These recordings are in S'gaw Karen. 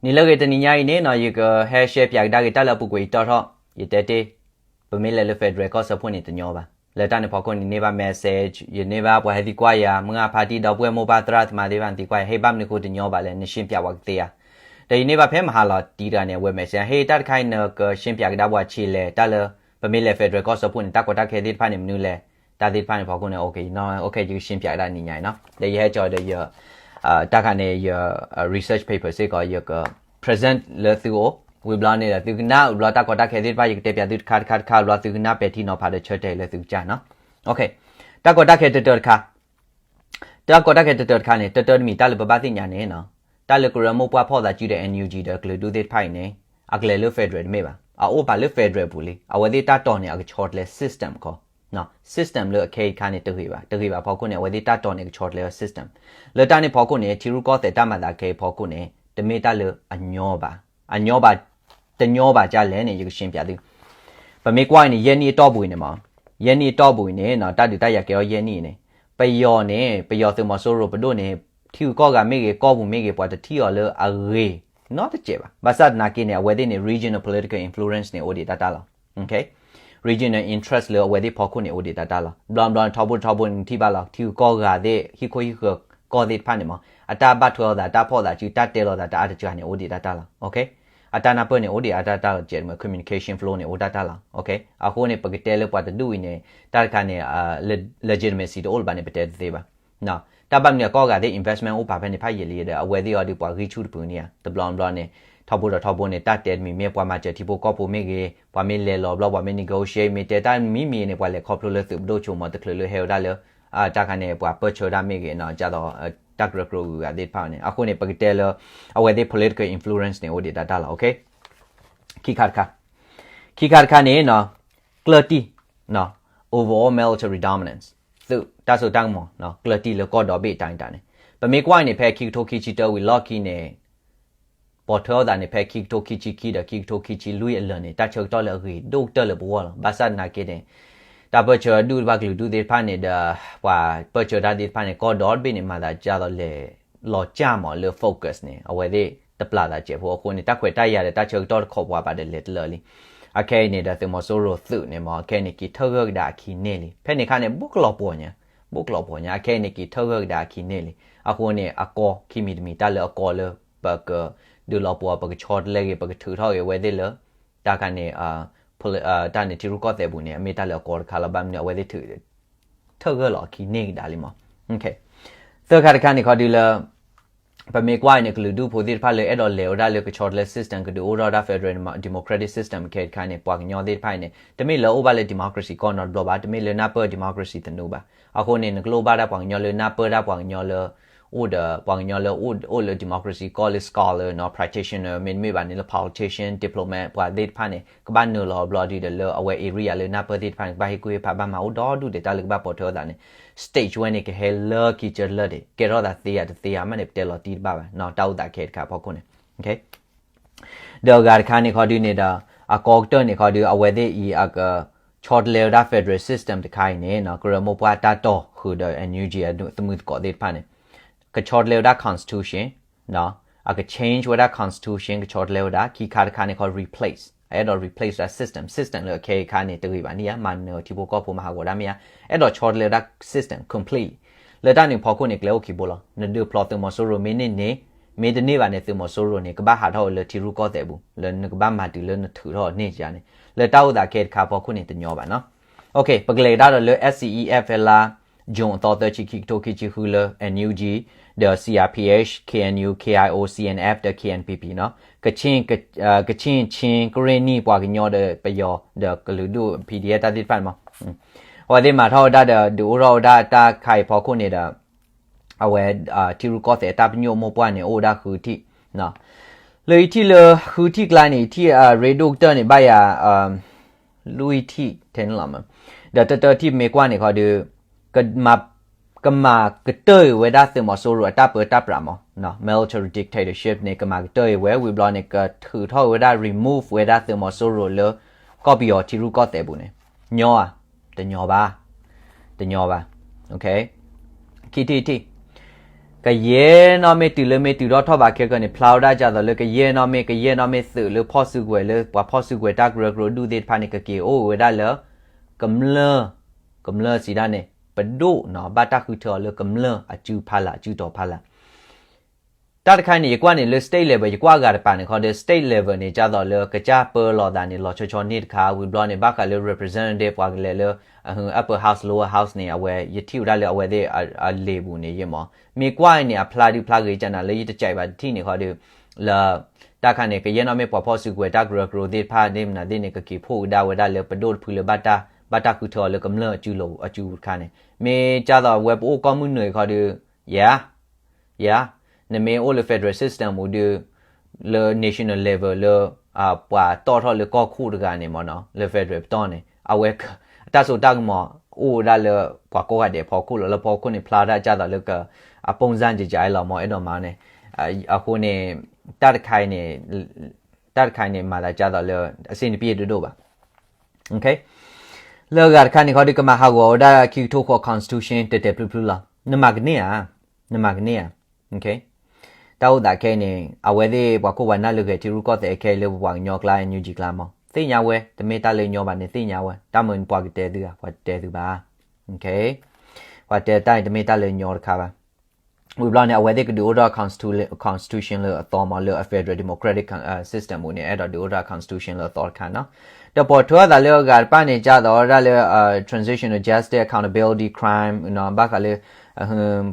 နံၤလၢအဂ့ၤတနံၤညါအံၤန့ၣ်နီၤ ယကဟဲ share ပၠးကဒါက့ၤတၢ်လၢအပူၤကွံာ်အံၤတီထီၣ်, ယတဲတ့ၢ်, ပမ့ၢ်လဲၤလၢ federal ကီၢ်စၢဖှိၣ်န့ၣ်တညီဘၣ်. လၢတၢ်န့ၣ်ဖီခိၣ်န့ၣ် န့ၢ်ဘၣ် message, ယန့ၢ်ဘၣ်ပှၤဟဲသံကွၢ်ယၤ, မုၢ်ဂၢ်ဖါတံၢ်ဒီပုၢ်ဝဲၢ်မိၢ်ပၢ်သရၣ်သမါသ့ၣ်တဖၣ်န့ၣ်သံကွၢ်ယၤ, ဟ့ၣ်ဘၣ်မနုၤအဃိတညီဘၣ်လဲၣ်, န share ပၠးဝဲကသ့ဧါ. ဒီးယန့ၢ်ဘၣ်ဖဲမဟါလီၤတံၢ်တဂၤန့ၣ် အဝဲ message, ဟ့ၣ်တၢ်တခါအံၤနက share ပၠးကဒါပှၤဆံးလဲၣ်, တၢ်လၢ ပမ့ၢ်လဲၤ federal ကီၢ်စၢဖှိၣ်န့ၣ် တၢ်ကီတၢ်ခဲသ့ၣ်တဖၣ်န့ၣ်မနုၤလဲၣ်, တၢ်သ့ၣ်တဖၣ်န့ၣ်ဖီခိၣ်န့ၣ် okay, okay, ယက share ပၠးကဒါနံၤညါအံၤနီၤ. ဒီးယဟဲကၠီဒီးယ တၢ်ခါန့ၣ် ယ research paper စ့ၢ်ကီး ယက present လၢသုအိၣ်, ဝံၤဘျီန့ၣ်ဒီး သုကနၣ်ဝံၤဘျီ တၢ်ကီတၢ်ခဲသ့ၣ်တဖၣ် ယကတဲပၠးသုတခါတခါတခါ ဘျီသုကနၣ်ပဲာ်ထံနီၤဖးဒီးဆၢတဲာ်လၢသုကစၢ်နီၤ. Okay, တၢ်ကီတၢ်ခဲတၢတၢတခါ, တၢ်ကီတၢ်ခဲတၢတၢတခါန့ၣ် တၢတၢတမံၤ တၢ်လၢပဘၣ်သ့ၣ်ညါန့ၣ်နီၤ, တၢ်လၢကရၢမိၢ်ပှၢ်ဖီၣ်သးစုဒီး NUG ဒီးကလုာ်ဒူၣ်သ့ၣ်တဖၣ်အံၤန့ၣ် အကလဲၤလၢ federal တမ့ၢ်ဘၣ်, အအိၣ်ပာ်လၢ federal ပူၤလံ, အဝဲသ့ၣ်တၢ်တီၤန့ၣ် အကဆီတလဲ system ခီ system လၢအခဲအံၤတခါန့ၣ် တဂ့ၤဘၣ်, တဂ့ၤဘၣ်ဖီခိၣ်န့ၣ် အဝဲသ့ၣ်တၢ်တီၤန့ၣ် ကဆီတလဲဝဲ system. လၢတၢ်န့ၣ်ဖီခိၣ်န့ၣ် ထံရူၢ်ကီၢ်သဲးတၢ်မၤသးခဲအံၤဖီခိၣ်န့ၣ် တမ့ၢ်တၢ်လၢအညီဘၣ်, အညီဘၣ်, တညီဘၣ်ကၢ်လဲၣ်န့ၣ် ယက share ပၠးသု. ပမ့ၢ်ကွၢ်အံၤန့ၣ် ယဲၢ်နံၣ်အတီၢ်ပူၤအံၤန့ၣ်မး, ယဲၢ်နံၣ်အတီၢ်ပူၤအံၤန့ၣ်နီၤ တၢ်ဒုးတၢ်ယၤကဲထီၣ်ယဲၢ်နံၣ်အံၤန့ၣ်, ပယီၤန့ၣ် ပယီၤသုးမီၤစိရိၤပဒိၣ်န့ၣ် ထံဂုၤကီၢ်ဂၤမ့ၢ်ဂ့ၤ ကီၢ်ပူၤမ့ၢ်ဂ့ၤ ပှၤတထံၣ်အီၤလၢအဂ့ၤနီတစဲးဘၣ်. ဘၣ်ဆၣ်သနာ်က့န့ၣ် အဝဲသ့ၣ်န့ၣ် regional political influence န့ၣ် အိၣ်ဒံးတၢ်တၢ်လီၤ. Okay, regional interest လၢအဝဲသ့ၣ်ဖီခိၣ်န့ၣ် အိၣ်ဒံးတၢ်တၢ်လီၤ. ဘျီဘျီန့ၣ် ထီဘိတထီဘိန့ၣ် နထံၣ်ဘၣ်လီၤ ထံဂုၤကီၢ်ဂၤသ့ၣ် ဟံၣ်ခိၣ်ဟံၣ်ဃၢၤကီၢ်သ့ၣ်တဖၣ်န့ၣ်မး အတၢ်ဘၣ်ထွဲလိာ်သး တၢ်ဖီၣ်သးစု တၢ်တဲလိာ်သး တၢ်အါတစှၤန့ၣ် အိၣ်ဒံးတၢ်တၢ်လီၤ. Okay, အတၢ်နၢ်ပၢၢ်န့ၣ် အိၣ်ဒံးအါတၢ်တၢ်လီၤ ကဲးတမး communication flow န့ၣ် အိၣ်တၢ်တၢ်လီၤ. Okay, အဃိန့ၣ် ပကတဲလၢပှၤတဒူၣ်အံၤန့ၣ် တၢ်တခါန့ၣ် legitimacy တအိၣ်လၢၤဘၣ်န့ၣ် ပတဲတသ့ဘၣ်. တၢ်ဘၣ်မနုၤအကီၢ်ဂၤသ့ၣ် investment အိၣ်ပာ်ဖဲန့ၣ် ဖးယံာ်လံဒီး အဝဲသ့ၣ်အီၤဒီးပှၤဂံၢ်ဆူၣ်တပုၤန့ၣ်ဧါ, တဘျီဘျီန့ၣ် ထီဘိဒီးထီဘိန့ၣ် တၢ်တဲတမံၤမ့ၢ်ပှၤမၤစၢၤထံဖိကီၢ်ဖိမ့ၢ်ဂ့ၤ, ပှၤမ့ၢ်လဲၤလီၤဘျီ ပှၤမ့ၢ် negotiate မ့ၢ်တဲတၢ်မံၤမံၤန့ၣ် ပှၤလဲၤခီဖျိလၢသုးပဒိၣ်ဆိမး တချုးလၢဟဲဝဲဒၣ်လၢ တၢ်ခါန့ၣ် ပှၤပၢၢ်ဆၢဒၣ်မ့ၢ်ဂ့ၤနီၤ ဒ်သိး တၢ်ကရၢကရိဂုၤဂၤသ့ၣ်တဖၣ်န့ၣ် အဃိန့ၣ် ပကတဲလၢ အဝဲသ့ၣ် political influence န့ၣ် အိၣ်ဒံးတၢ်တၢ်လီၤ. Okay, ခံခါတခါ, ခံခါတခါန့ၣ်နီၤ ကျၢၢ်တံၢ် overall military dominance သုးတၢ်စိတၢ်ကမီၤ ကျၢၢ်တံၢ်လၢကီၢ်ဒီဘ့ၣ်တၢ်န့ၣ် ပမ့ၢ်ကွၢ်အံၤန့ၣ် ဖဲခံကထိခံဆံတၢဝံၤလီၢ်ခံန့ၣ် ပိာ်ထွဲအသးန့ၣ် ဖဲခံကထိခံဆံခံဒီးခံကထိခံဆံလွံၢ်အလၢာ်န့ၣ် တၢ်ဆၢကတီၢ်လၢအဂ့ၤဒိၣ်ကတၢၢ်လၢပဂီၢ်လီၤ. ဘၣ်ဆၣ်သနာ်က့န့ၣ် တၢ်ပၢၢ်ဆၢဒူၣ်တဖၣ်ကလုာ်ဒူၣ်သ့ၣ်တဖၣ်န့ၣ်ဒီး ပှၤပၢၢ်ဆၢတၢ်သ့ၣ်တဖၣ်န့ၣ် ကီၢ်ဒီဘ့ၣ်န့ၣ် မၤသးဒ်သိးလဲၤလီၤကၢ်မးလၢ focus န့ၣ် အဝဲသ့ၣ်တပျၢ်သးစဲးဖိအဃိန့ၣ် တၢ်ခွဲးတၢ်ယာ်ဒီးတၢ်ဆၢကတီၢ်တခီပှၤဘၣ်ဒီးလဲၤတလၢလံ. အခဲအံၤန့ၣ်ဒီးသုးမီၤစိရိၤသုးန့ၣ်မး အခဲအံၤန့ၣ်က့ၤထၢၣ်ဂၢၢ်ကဒါအခံန့ၢ်လံ. ဖဲန့ၣ်ခါန့ၣ် ဘူးကလီၤပှီၤညါ, ဘူးကလီၤပှီၤညါ အခဲအံၤန့ၣ်က့ၤထၢၣ်ဂၢၢ်ကဒါအခံန့ၢ်လံ. အဃိန့ၣ် အကီခံမံၤတမံၤ တၢ်လၢအကီလၢ ပကဒုးလီၤပှီၤ ပကဆီတလဲဂ့ၤ ပကထုးထီၣ်ဂ့ၤဝဲသ့ၣ်လၢ တၢ်ခါန့ၣ် တၢ်န့ၣ်ထံရူၢ်ကီၢ်သဲးပူၤန့ၣ် အမ့ၢ်တၢ်လၢအကီတခါလီၤ. ဘၣ်မနုၤအဝဲသ့ၣ်ထုး ထၢၣ်ဂၢၢ်လီၤအခံန့ၢ်ကဒါလံမး. သၢခါတခါန့ၣ်ခီဒုလၢ ပမ့ၢ်ကွၢ်အံၤန့ၣ် ကလုာ်ဒူၣ်ဖိသ့ၣ်တဖၣ်လၢအဲၣ်ဒိးလဲၤဝဲဒၣ်လၢကဆီတလဲ system ကဒုးအိၣ်ထီၣ်ဝဲဒၣ် federal democratic system ခဲတခါန့ၣ် ပှၤကညီသ့ၣ်တဖၣ်အံၤန့ၣ် တမ့ၢ်လၢအိၣ်ဘၣ်လၢ democracy ကီၢ်နီတဘျီဘၣ်, တမ့ၢ်လၢနၢ်ပၢၢ် democracy သနူဘၣ်. အဃိန့ၣ် နကလိၣ်ဘၣ်ဒၣ်ပှၤကညီလၢနၢ်ပၢၢ်ဒၣ်ပှၤကညီလၢ အိၣ်ဒီးပှၤကညီလၢအိၣ်လၢ democracy ကီၢ်လၢ scholar နီၤ practitioner မ့တမ့ၢ်ဘၣ်န့ၣ်လၢ politician diplomat ပှၤသ့ၣ်တဖၣ်န့ၣ် ကဘၣ်နုာ်လီၤဘျီဒုဒီးလၢအဝဲ area လၢနၢ်ပၢၢ်သ့ၣ်တဖၣ်န့ၣ် ကဘၣ်ဟ့ၣ်ကူၣ်ဟ့ၣ်ဖး ဘၣ်မၤအိၣ်ဒီဒူၣ်ဒီး တၢ်လၢကဘၣ်ပိာ်ထွဲအသးန့ၣ် stage ဝဲန့ၣ် ကဟဲလၢခံကတၢၢ်လၢာ်ဒံး ကဲထီၣ်သးသ့ဧါတသ့ဧါမးန့ၣ် ပတဲလီၤတံၢ်တဘၣ်ဘၣ်နီၤ တၢ်အိၣ်သးခဲတခါအဖီခိၣ်န့ၣ် ဒီးအဂၤတခါန့ၣ်ခီဒုန့ၣ်ဒီး အကီကတၢၢ်န့ၣ်ခီဒု အဝဲသ့ၣ်အံၤအကဆီတလဲဝဲဒၣ် federal system တခါအံၤန့ၣ်နီၤ ကရၢမိၢ်ပှၢ်တၢ်တီၢ်ဃုာ်ဒီး NUG အသမုၢ်သကိးသ့ၣ်တဖၣ်န့ၣ် ကဆီတလဲဝဲဒၣ် constitution နီၤ အက change ဝဲဒၣ် constitution ကဆီတလဲဝဲဒၣ် ခံခါတခါန့ၣ်ခီ replace အအဲၣ်ဒိး replace ဝဲဒၣ် system system လၢအခဲအံၤခါန့ၣ် တဂ့ၤဘၣ်န့ၣ်ဧါ မၤနၢၤထံဖိကီၢ်ဖိမၤဟးဂီၤဒၣ်မ့ၢ်ဧါ အဲၣ်ဒိးဆီတလဲဝဲဒၣ် system completely လၢတၢ်န့ၣ်ဖီခိၣ်န့ၣ် ကျဲအိၣ်ခံဘိလီၤ. နဒုးဖျိသုးမီၤစိရိၤမ့ၢ်န့ၢ်န့ၣ် မ့ၢ်တန့ၢ်ဘၣ်န့ၣ် သုးမီၤစိရိၤန့ၣ် ကဘၣ်ဟးထီၣ်ဝဲလၢထံရူၢ်ကီၢ်သဲးပူၤ လၢနကဘၣ်မၤတုၤလၢနထုးထီၣ်န့ၢ်ယါန့ၣ် လၢတၢ်အိၣ်သးခဲတခါဖီခိၣ်န့ၣ် တညီဘၣ်နီၤ. Okay ပကလဲၤကဒါဒီးလၢ SCEF ဖဲလါ June အသီသၢဆံ ခံကထိခံဆံဃုလၢ NUG ဒီး CRPH, KNU, KIO, CNF ဒီး KNPP နီၤ ကချင်, ကချင်, ချင်း, ကရ့ၣ်နံၣ်, ပှၤကညီဒီးပယီၤ ဒီးကလုာ်ဒူၣ် PDF တၢ်သ့ၣ်တဖၣ်န့ၣ်မး အဝဲသ့ၣ်မၤထီၣ်ဝဲဒၣ်ဒီး ဒုးအိၣ်ထီၣ်ဝဲဒၣ်တၢ်ခါအံၤဖီခိၣ်န့ၣ်ဒီး အဝဲ ထံရူၢ်ကီၢ်သဲးတၢ်ပညိၣ်မိၢ်ပှၢ်န့ၣ် အိၣ်ဝဲဒၣ်ဃုထံၣ် လၢယထံၣ်လၢဃုထံၣ်ကျါန့ၣ် ယထံၣ်အရ့ဒိၣ်ကတၢၢ်န့ၣ် ဘၣ်ယၤ လွံၢ်ထံၣ်ထဲန့ၣ်လီၤ. ဒီးတၢတၢထံၣ်မ့ၢ်ကွၢ်န့ၣ်ခီဒီး ကမၤကတၢၢ်အံၤဝဲဒၣ်သုးမီၤစိရိၤအတၢ်ပၢတၢ်ပြးမး military dictatorship န့ၣ် ကမၤကတၢၢ်အံၤဝဲ ဝံၤဘျီန့ၣ် ကထုးထီၣ်ဝဲဒၣ် remove ဝဲဒၣ်သုးမီၤစိရိၤလၢ ကီၢ်ပယီၤထံရူၢ်ကီၢ်သဲးပူၤန့ၣ် ညီဧါ, တညီဘၣ်, တညီဘၣ်. ခံထံၣ်တထံၣ် ကယဲၢ်နီၣ်မ့ၢ်တုၤလၢမ့ၢ်တုၤထီၣ်ထီၣ်ဘးခဲကၢန့ၣ် ဖျါဝဲဒၣ်ဒ်သိးလၢကယဲၢ်နီၣ်မ့ၢ် ကယဲၢ်နီၣ်မ့ၢ်သုးလၢဖီၣ်စုကဝဲၤလၢပှၤဖီၣ်စုကဝဲၤတၢ်ကရၢကရိဒူၣ်သ့ၣ်တဖၣ်န့ၣ် ကက့ၤအိၣ်ဝဲဒၣ်လၢ ကမျၢၢ်, ကမျၢၢ်စံးဒၣ်န့ၣ် ပဒိၣ်နီၤ ဘၣ်တၢ်ဃုထၢအီၤလၢကမျၢၢ်အစုဖီလာ် အစုတီၤဖီလာ် တၢ်တခါန့ၣ် ယကွၢ်န့ၣ်လၢ state level ယကွၢ်အဂၤတပၤန့ၣ်ခီဒီး state level န့ၣ် ဒ်သိးလၢကစၢ်ပၢလီၤသးန့ၣ် လီၤဆီဆီန့ၣ်တခါ ဝံၤဘျီန့ၣ် ဘၣ်ဃးလၢ representative ပှၤကလဲၤလၢ အ upper house lower house န့ၣ် အဝဲ ယထံၣ်ဝဲဒၣ်လၢအဝဲသ့ၣ်အ level ပူၤန့ၣ်ယဲမး မ့ၢ်ကွၢ်အံၤန့ၣ် အဖျါဒုဖျါဂ့ၤကနၤလၢယတကးဘၣ်တထံၣ်န့ၣ်ခီဒီး လၢ တၢ်ခါန့ၣ် ကယဲၢ်နီၣ်မ့ၢ်ပှၤဖီၣ်စုကဝဲၤတၢ်ကရၢကရိသ့ၣ်တဖၣ် ဒ်မနုၤသ့ၣ်န့ၣ် ကက့ၤဖီၣ်ကဒါဝဲဒၣ်လၢပဒိၣ်တဖုလၢ ဘၣ်တၢ်ဃုထၢအီၤလၢကမျၢၢ်အစုလီၤ အစုတခါန့ၣ် မ့ၢ်ဒ်သိးဝဲပအိၣ်ကီၢ်မုၢ်နုာ်အံၤခီဒီး ယၤ ယၤ နမ့ၢ်အိၣ်လၢ federal system ပူၤဒီး လၢ national level လၢ ပှၤတီၣ်ထီၣ်လၢကီၢ်ခိၣ်တဂၤန့ၣ်မးနီၤ လၢ federal ပတီၢ်န့ၣ် အဝဲ အတၢ်စိတၢ်ကမီၤအိၣ်ဝဲဒၣ်လၢ ပှၤကိးဂၤဒဲးဖီခိၣ်လီၤ လၢဖီခိၣ်န့ၣ် ဖျါဝဲဒၣ်ဒ်သိးလၢက အပုံစံကကလီၤမး အဲၣ်ဒိးမၤန့ၣ် အဃိန့ၣ် တၢ်တခါအံၤန့ၣ် တၢ်တခါအံၤန့ၣ် မၤသးဒ်သိးလၢ အဆင်တပြေတဒိၣ်ဘၣ် လၢအဂၤတခါန့ၣ်ခီဒီး ကမၤဟးဂီၤဝဲဒၣ်ခံကထိဃိး constitution တဲာ်တဲာ်ဖျုးဖျုးလီၤ နမၤကန့ၢ်ဧါ နမၤကန့ၢ်ဧါ တၢ်အိၣ်သးခဲအံၤန့ၣ် အဝဲသ့ၣ်ပှၤခိၣ်ပှၤနၢ်လၢဂဲၤထံရူၢ်ကီၢ်သဲးခဲအံၤလၢပပှၤကညီကျါ NUG ကျါမး သ့ၣ်ညါဝဲ တမ့ၢ်တၢ်လၢညီဘၣ်န့ၣ် သ့ၣ်ညါဝဲ တၢ်မၤန့ၣ်ပှၤကတဲသုဧါ ပှၤတဲသုဘၣ် ပှၤတဲတၢ်န့ၣ် တမ့ၢ်တၢ်လၢညီတခါဘၣ် ဝံၤဘျီန့ၣ် အဝဲသ့ၣ်ကဒုးအိၣ်ထီၣ် constitu- constitution လၢအသီမး လၢအ federal democratic con- system ပူၤန့ၣ် အဲၣ်ဒိးဒုးအိၣ်ထီၣ် constitution လၢအသီတခါနီၤ ဒီးပိာ်ထွဲအသးလၢအဂၤတဖၣ်န့ၣ် ဒ်သိးဝဲဒၣ်လၢ transitional justice accountability crime ဘၣ်ဃးလၢ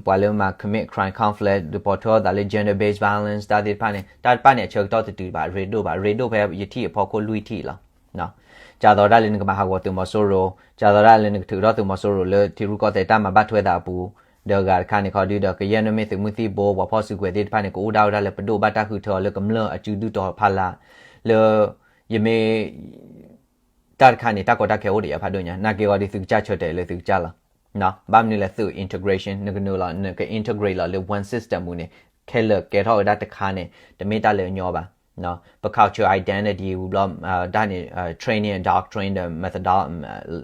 ပှၤလၢမၤ commit crime conflict ဒီးပိာ်ထွဲအသးလၢ gender based violence တၢ်သ့ၣ်တဖၣ်န့ၣ် တၢ်တဖၣ်န့ၣ် အဆၢကတီၢ်တတုၤဘၣ် ရ့ဒိၣ်ဘၣ် ရ့ဒိၣ်ဖဲယထံၣ်အဖီခိၣ်လွံၢ်ထံၣ်လီၤ ဒ်သိးဒၣ်လၢနကမၤဟးဂီၤသုးမီၤစိရိၤ ဒ်သိးဒၣ်လၢနကထုးထီၣ်သုးမီၤစိရိၤလၢထံရူၢ်ကီၢ်သဲးတၢ်မၤဘၣ်ထွဲသးအပူၤ ဒီးအဂၤတခါန့ၣ်ခီဒုဒီး ကယဲၢ်နီၣ်မ့ၢ်သုးမုၢ်သံၣ်ဘိ ပှၤဖီၣ်စုကဝဲၤသ့ၣ်တဖၣ်န့ၣ် ကအိၣ်ဒၣ်ဝဲဒၣ်လၢပဒိၣ်ဘၣ်တၢ်ဃုထၢအီၤလၢကမျၢၢ်အစုဒူၣ်တီၤဖီလာ် လၢ ယမ့ၢ် တၢ်တခါန့ၣ် တၢ်ကီတၢ်ခဲအိၣ်ဒီးယၤဖးဒိၣ်ညါ နာ်က့ဂီၤဒီးသုကစၢ်ဆၢတဲာ်လၢသုကစၢ်လီၤ ဘၣ်မနုၤလဲၣ်သုး integration နကနုာ်လီၤ နက integrate လီၤလၢ one system ပူၤန့ၣ် ခဲလၢာ်ကဲထီၣ်ဝဲဒၣ်တခါန့ၣ် တမ့ၢ်တၢ်လၢအညီဘၣ် ပ culture identity ဝံၤဘျီ တၢ်န့ၣ် training and doctrine ဒီး methodol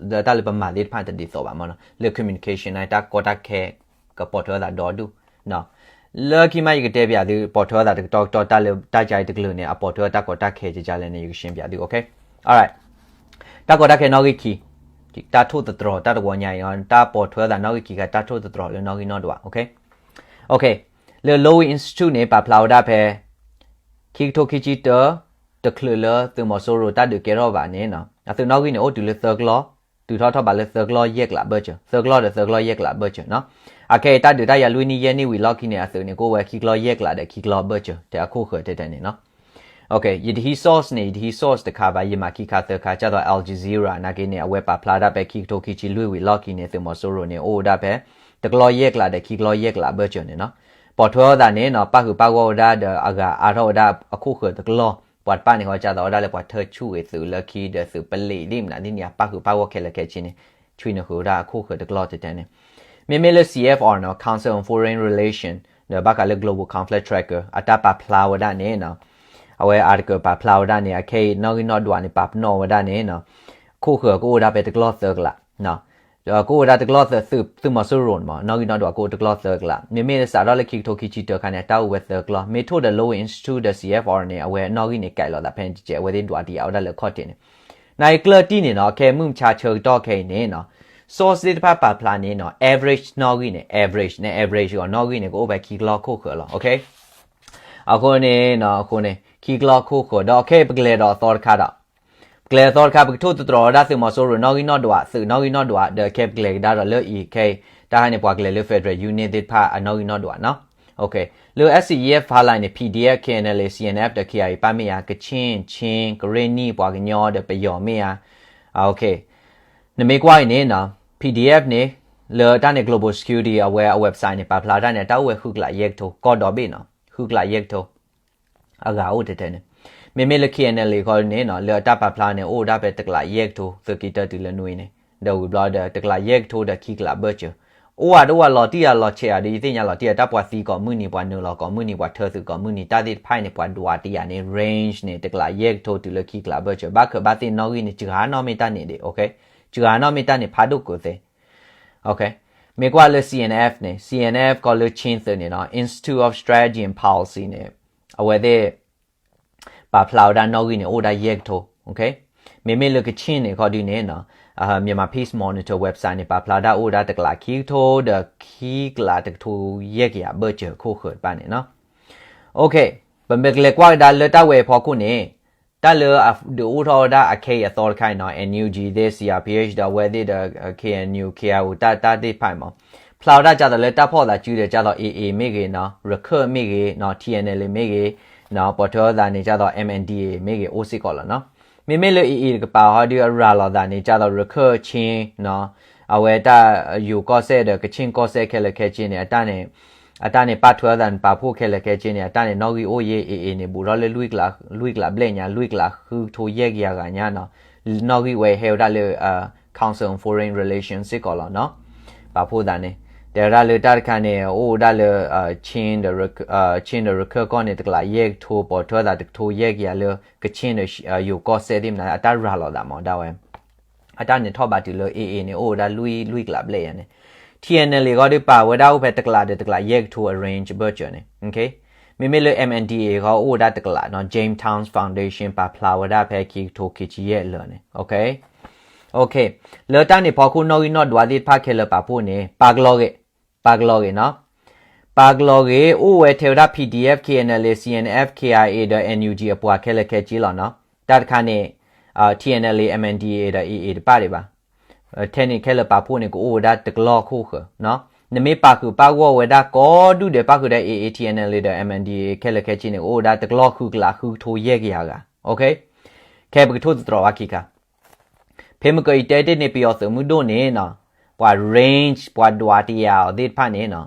ဒီးတၢ်လၢပမၤသ့ၣ်တဖၣ်တဒ်သိးဘၣ်မးနီၤ လၢ communication န့ၣ် တၢ်ကီတၢ်ခဲ ကပိာ်ထွဲသးဒီဒူၣ် လၢခံမးယကတဲပၠးသု ပိာ်ထွဲသးတကတီၢ်ကတီၢ် တၢ်လၢတၢ်ကါအံၤတကလုာ်န့ၣ် အပိာ်ထွဲတၢ်ကီတၢ်ခဲကကလဲၣ်န့ၣ် ယကရှင်းပၠးသု okay alright တၢ်ကီတၢ်ခဲနီၣ်ဂံၢ်ခံ တၢ်ထိၣ်သတြီၤ တၢ်တဝီညါအံၤ တၢ်ပိာ်ထွဲသးနီၣ်ဂံၢ်ခံခါ တၢ်ထိၣ်သတြီၤလၢနီၣ်ဂံၢ်နီၣ်ဒွး okay okay လၢ Lowy Institute န့ၣ် ပာ်ဖျါဝဲဒၣ်ဖဲ ခံကထိခံဆံတၢ တချုးလၢသုးမီၤစိရိၤတၢ်ဒုးကဲထီၣ်ဘၣ်န့ၣ် အသုးနီၣ်ဂံၢ်န့ၣ် အိၣ်တုၤလၢသၢကလီၢ် တုၤထီၣ်ထီၣ်ဘးလၢသၢကလီၢ်ယဲၢ်ကလးဘၢၣ်စၢၤ သၢကလီၢ်ဒီးသၢကလီၢ်ယဲၢ်ကလးဘၢၣ်စၢၤနီၤ အခဲအံၤတၢ်ဒုးတၢ်ယၤလွံၢ်နံၣ်ယဲၢ်နံၣ်ဝံၤလီၢ်ခံန့ၣ် အသုးန့ၣ် ကအိၣ်ဝဲခံကလီၢ်ယဲၢ်ကလးဒီးခံကလီၢ်ဘၢၣ်စၢၤ တဲအခိၣ်ဃၢၤတဲတဲန့ၣ်နီၤ okay ယတဟံး source န့ၣ် ယတဟံး source တခါဘၣ် ယမၤခံခါသၢခါ ဒ်သိး Al Jazeera နာ်က့န့ၣ် အဝဲပာ်ဖျါဒၣ်ဖဲခံကထိခံဆံလွံၢ်ဝံၤလီၢ်ခံန့ၣ် သုးမီၤစိရိၤန့ၣ် အိၣ်ဝဲဒၣ်ဖဲ တကလီၢ်ယဲၢ်ကလးဒီးခံကလီၢ်ယဲၢ်ကလးဘၢၣ်စၢၤန့ၣ်နီၤ ပိာ်ထွဲအသးန့ၣ်နီၤ ပၣ်ဃုာ်ပၣ်ဂီၢ်ဝဲဒၣ်ဒီးအဂၤအါထီၣ်ဝဲဒၣ်အခိၣ်ဃၢၤတကလီၢ် ပှၤတဖၣ်န့ၣ်ဃီ ဒ်သိးဝဲဒၣ်လၢပှၤထၢဆူၣ်ဂ့ၤသုးလၢခံဒီးသုးပလံးဒ်မနုၤဒ်န့ၣ် အပၣ်ဃုာ်ပၣ်ဂီၢ်ခဲလၢာ်ခဲဆ့န့ၣ် ဆွံနုာ်ဃုာ်ဝဲဒၣ်အခိၣ်ဃၢၤတကလီၢ်တဲတဲန့ၣ် မ့မ့ၢ်လၢ C F R နီၤ Council on Foreign Relation ဒီးဘၣ်ဃးလၢ Global Conflict Tracker အတၢ်ပာ်ဖျါဝဲဒၣ်န့ၣ်နီၤ အဝဲ article ပာ်ဖျါဝဲဒၣ်န့ၣ် အခဲအံၤနီၣ်ဂံၢ်နီၣ်ဒွးန့ၣ် ပာ်ပနီၣ်ဝဲဒၣ်န့ၣ်နီၤ ခိၣ်ဃၢၤကအိၣ်ဝဲဒၣ်ဖဲတကလီၢ်သၢကလး ကအိၣ်ဝဲဒၣ်တကလီၢ်သၢ သုးမီၤစိရိၤန့ၣ်မး နီၣ်ဂံၢ်နီၣ်ဒွးကအိၣ်တကလီၢ်သၢကလး မ့မ့ၢ်စးထီၣ်လၢခံကထိခံဆံတၢခါန့ၣ် အတၢ်အိၣ်ဝဲသၢကလီၢ် မ့ၢ်ထိၣ်ဒီး Lowy Institute ဒီး C F R န့ၣ် အဝဲနီၣ်ဂံၢ်န့ၣ် ကဲးလိာ်သးဖဲန့ၣ်တကဲး အဝဲသ့ၣ်ဒွးတံၢ်အါဝဲဒၣ်လၢခီၣ်ထံးန့ၣ် နာ်က့ကျၢၢ်တံၢ်န့ၣ်နီၤ ခဲမုၢ်မဆါဆၢကတီၢ်ခဲအံၤန့ၣ်နီၤ source သ့ၣ်တဖၣ်ပာ်ဖျါန့ၣ်နီၤ average နီၣ်ဂံၢ်န့ၣ် average န့ၣ် average အဂီၢ်နီၣ်ဂံၢ်န့ၣ် ကအိၣ်ဖဲခံကလီၢ်ခိၣ်ဃၢၤလီၤ okay အဃိန့ၣ်နီၤ အဃိန့ၣ် ခံကလီၢ်ခိၣ်ဃၢၤဒီး okay ပကလဲၤဒီးအသီတခါဒီး ပကလဲၤအသီတခါ ပကထိၣ်သတြီၤဝဲဒၣ်သုးမီၤစိရိၤနီၣ်ဂံၢ်နီၣ်ဒွး သုးနီၣ်ဂံၢ်နီၣ်ဒွး ဒီးခဲပကလဲၤကဒါဒီးလၢအံၤခဲအံၤ တၢ်ဟါန့ၣ် ပှၤကလဲၤလၢ federal unit သ့ၣ်တဖၣ်အနီၣ်ဂံၢ်နီၣ်ဒွးနီၤ လၢ S C E F ဖီလာ်န့ၣ် P D F, K N L A, C N F ဒီး K I A ပၣ်မ့ၢ်ဧါ, ကချ့ၣ်, ခ့ၣ်, ကရ့ၣ်နံၣ်, ပှၤကညီ ဒီးပယီၤမ့ၢ်ဧါ, နမ့ၢ်ကွၢ်အံၤန့ၣ် P D F န့ၣ် လၢတၢ်န့ၣ် Global Security အဝဲအ website န့ၣ် ပာ်ဖျါတၢ်န့ၣ် တၢ်အိၣ်ဝဲဃုကလးယဲၢ်ကထိ ကီၢ်ဒီဘ့ၣ်နီၤ ဃုကလးယဲၢ်ကထိ အဂၤအိၣ်တဲတဲန့ၣ်, မ့မ့ၢ်လၢ K N L A ခီန့ၣ်နီၤ လၢအတၢ်ပာ်ဖျါန့ၣ် အိၣ်ဝဲဒၣ်ဖဲတကလးယဲၢ်ကထိ သုးက့တၢတုၤလၢနွံန့ၣ်, ဒီးဝံၤဘျီဒီး တကလးယဲၢ်ကထိဒီးခံကလးဘၢၣ်စၢၤ, အိၣ်ဝဲဒၣ်ဝဲလီၤတံၢ်ယၤလီၤဆဲးယၤဒီး ယသ့ၣ်ညါလီၤတံၢ်ယၤ တၢ်ပှၤသံကိးမုၢ်နံၤ ပှၤနုာ်လီၤကိးမုၢ်နံၤ ပှၤထၢသုးကိးမုၢ်နံၤ တၢ်သ့ၣ်တဖၣ်အံၤန့ၣ် ပှၤဒွးတံၢ်ယၤန့ၣ် range န့ၣ် တကလးယဲၢ်ကထိတုၤလၢခံကလးဘၢၣ်စၢၤ, ဘၣ်ခၢၣ်ဘၣ်သ့ၣ်နီၣ်ဂံၢ်န့ၣ် စှၤနီၣ်မ့ၢ်တၢ်န့ၣ်ဒံး, စှၤနီၣ်မ့ၢ်တၢ်န့ၣ် ဖးဒိၣ်ကၢၤသ့ Okay, မ့ၢ်ကွၢ်လၢ C N F န့ၣ် C N F ကီးလၢ Chin သုးန့ၣ်နီၤ Institute of Strategy and Policy န့ၣ် အဝဲသ့ၣ် ပာ်ဖျါဝဲဒၣ်နီၣ်ဂံၢ်န့ၣ် အိၣ်ဝဲဒၣ်ယဲၢ်ကထိ, မ့မ့ၢ်လၢကချ့ၣ်န့ၣ်ခီဒုန့ၣ်နီၤ Myanmar Peace Monitor website န့ၣ် ပာ်ဖျါဝဲဒၣ်အိၣ်ဝဲဒၣ်တကလးခံကထိ ဒီးခံကလးတကထိယဲၢ်ကယၤဘၢၣ်စၢၤခိၣ်ဃၢၤတဖၣ်န့ၣ်နီၤ. ပမ့ၢ်ကလဲၤကွၢ်ကဒါလၢတၢ်ဝဲအဖီခိၣ်န့ၣ် တၢ်လၢအဒုးအိၣ်ထီၣ်ဝဲဒၣ်အခဲအံၤအသီတခါအံၤနီၤ N U G သ့ၣ် C R P H ဒီးအဝဲသ့ၣ်ဒီး K N U K I O တၢ်သ့ၣ်တဖၣ်မး ဖျါဝဲဒၣ်ကၢ်သိးလၢတၢ်ဖီၣ်သးစုဒီးကၢ်သိး A A မ့ၢ်ဂ့ၤနီၤ ရခၢၣ်မ့ၢ်ဂ့ၤနီၤ T N L A မ့ၢ်ဂ့ၤနီၤ ပိာ်ထွဲအသးန့ၣ်ကၢ်သိး M N D A မ့ၢ်ဂ့ၤ အိၣ်စ့ၢ်ကီးလီၤနီၤ. မ့မ့ၢ်လၢ A A တကပၤဟီဒုးအရၤလီၤသးန့ၣ် ကၢ်သိးရခၢၣ် Chin နီၤ အဝဲတၢ်ယိၤကီၢ်စဲၣ်ဒီးကချ့ၣ်ကီၢ်စဲၣ်ခဲလၢာ်ခဲဆ့န့ၣ် အတၢ်န့ၣ် အတၢ်န့ၣ်ပာ်ထွဲအသးန့ၣ် ပာ်ဖှိၣ်ခဲလၢာ်ခဲဆ့န့ၣ် အတၢ်န့ၣ်နီၣ်ဂံၢ်အိၣ်ယဲၢ် A A န့ၣ် ဘူးထီၣ်လၢလွံၢ်ကလး လွံၢ်ကလးဘျဲၣ်ညါ လွံၢ်ကလးဃုကထိယဲၢ်ကယၤဂၤညါနီၤ နီၣ်ဂံၢ်ဝဲဟဲဝဲဒၣ်လၢ Council on Foreign Relations စ့ၢ်ကီးလီၤနီၤ ပာ်ဖှိၣ်သးန့ၣ် တဲဝဲဒၣ်လၢတၢ်တခါန့ၣ် အိၣ်ဝဲဒၣ်လၢ Chin ဒီး Chin ဒီးရခၢၣ်ကီၢ်န့ၣ် တကလးယဲၢ်ကထိ ပိာ်ထွဲသးတကထိယဲၢ်ကယၤလၢ ကချ့ၣ်ဒီးယိၤကီၢ်စဲၣ်သ့ၣ်မနုၤ အတၢ်ရၤလီၤသးမးဒၣ်ဝဲ အတၢ်န့ၣ်ထီၣ်ဘးတုၤလၢ A A န့ၣ် အိၣ်ဝဲဒၣ်လွံၢ် လွံၢ်ကလးဘျဲၣ်ယၤန့ၣ် T N L A ဂီၢ်ဒုးပာ်ဝဲဒၣ်အိၣ်ဖဲတကလးဒီးတကလးယဲၢ်ကထိအ range ဘၢၣ်စၢၤန့ၣ် မ့မ့ၢ်လၢ M N D A ဂီၢ်အိၣ်ဝဲဒၣ်တကလးနီၤ Jamestown Foundation ပာ်ဖျါဝဲဒၣ်ဖဲခံကထိခံဆံယဲၢ်အလၢာ်န့ၣ် လၢတၢ်န့ၣ်ဖီခိၣ် နီၣ်ဂံၢ်နီၣ်ဒွးသ့ၣ်တဖၣ်ခဲလၢာ်ပာ်ဖှိၣ်န့ၣ် ပာ်ကလီဂ့ၤ ပာ်ကလီဂ့ၤနီၤ ပာ်ကလီဂ့ၤ အိၣ်ဝဲထဲဝဲဒၣ် P D F K N L A C N F K I A ဒီး N U G အပှၤခဲလၢာ်ခဲဆ့လီၤနီၤ တၢ်တခါန့ၣ် T N L A M N D A ဒီး A A တပၣ်ဒံးဘၣ် ထဲန့ၣ်ခဲလၢာ်ပာ်ဖှိၣ်န့ၣ် ကအိၣ်ဝဲဒၣ်တကလီၢ်ခိၣ်ဃၢၤနီၤ နမ့ၢ်ပာ်ဃုာ်ပာ်ဂီၢ်ဝဲဒၣ်ကိးဒူၣ်ဒဲး ပာ်ဃုာ်ဒီး A A T N L A ဒီး M N D A ခဲလၢာ်ခဲဆ့န့ၣ် ကအိၣ်ဝဲဒၣ်တကလီၢ်ဃုကလးဃုကထိယဲၢ်ကယၤဂၤ ခဲပကထိၣ်သတြီၤဘၣ်ခံခါ ဖဲမ့ၢ်ကီးအံၤတဲတ့ၢ်န့ၣ် ပယီၤသုးမုၢ်ဒိၣ်န့ၣ်နီၤ ပှၤ range ပှၤဒွးတယၤအီၤသ့ၣ်တဖၣ်န့ၣ်နီၤ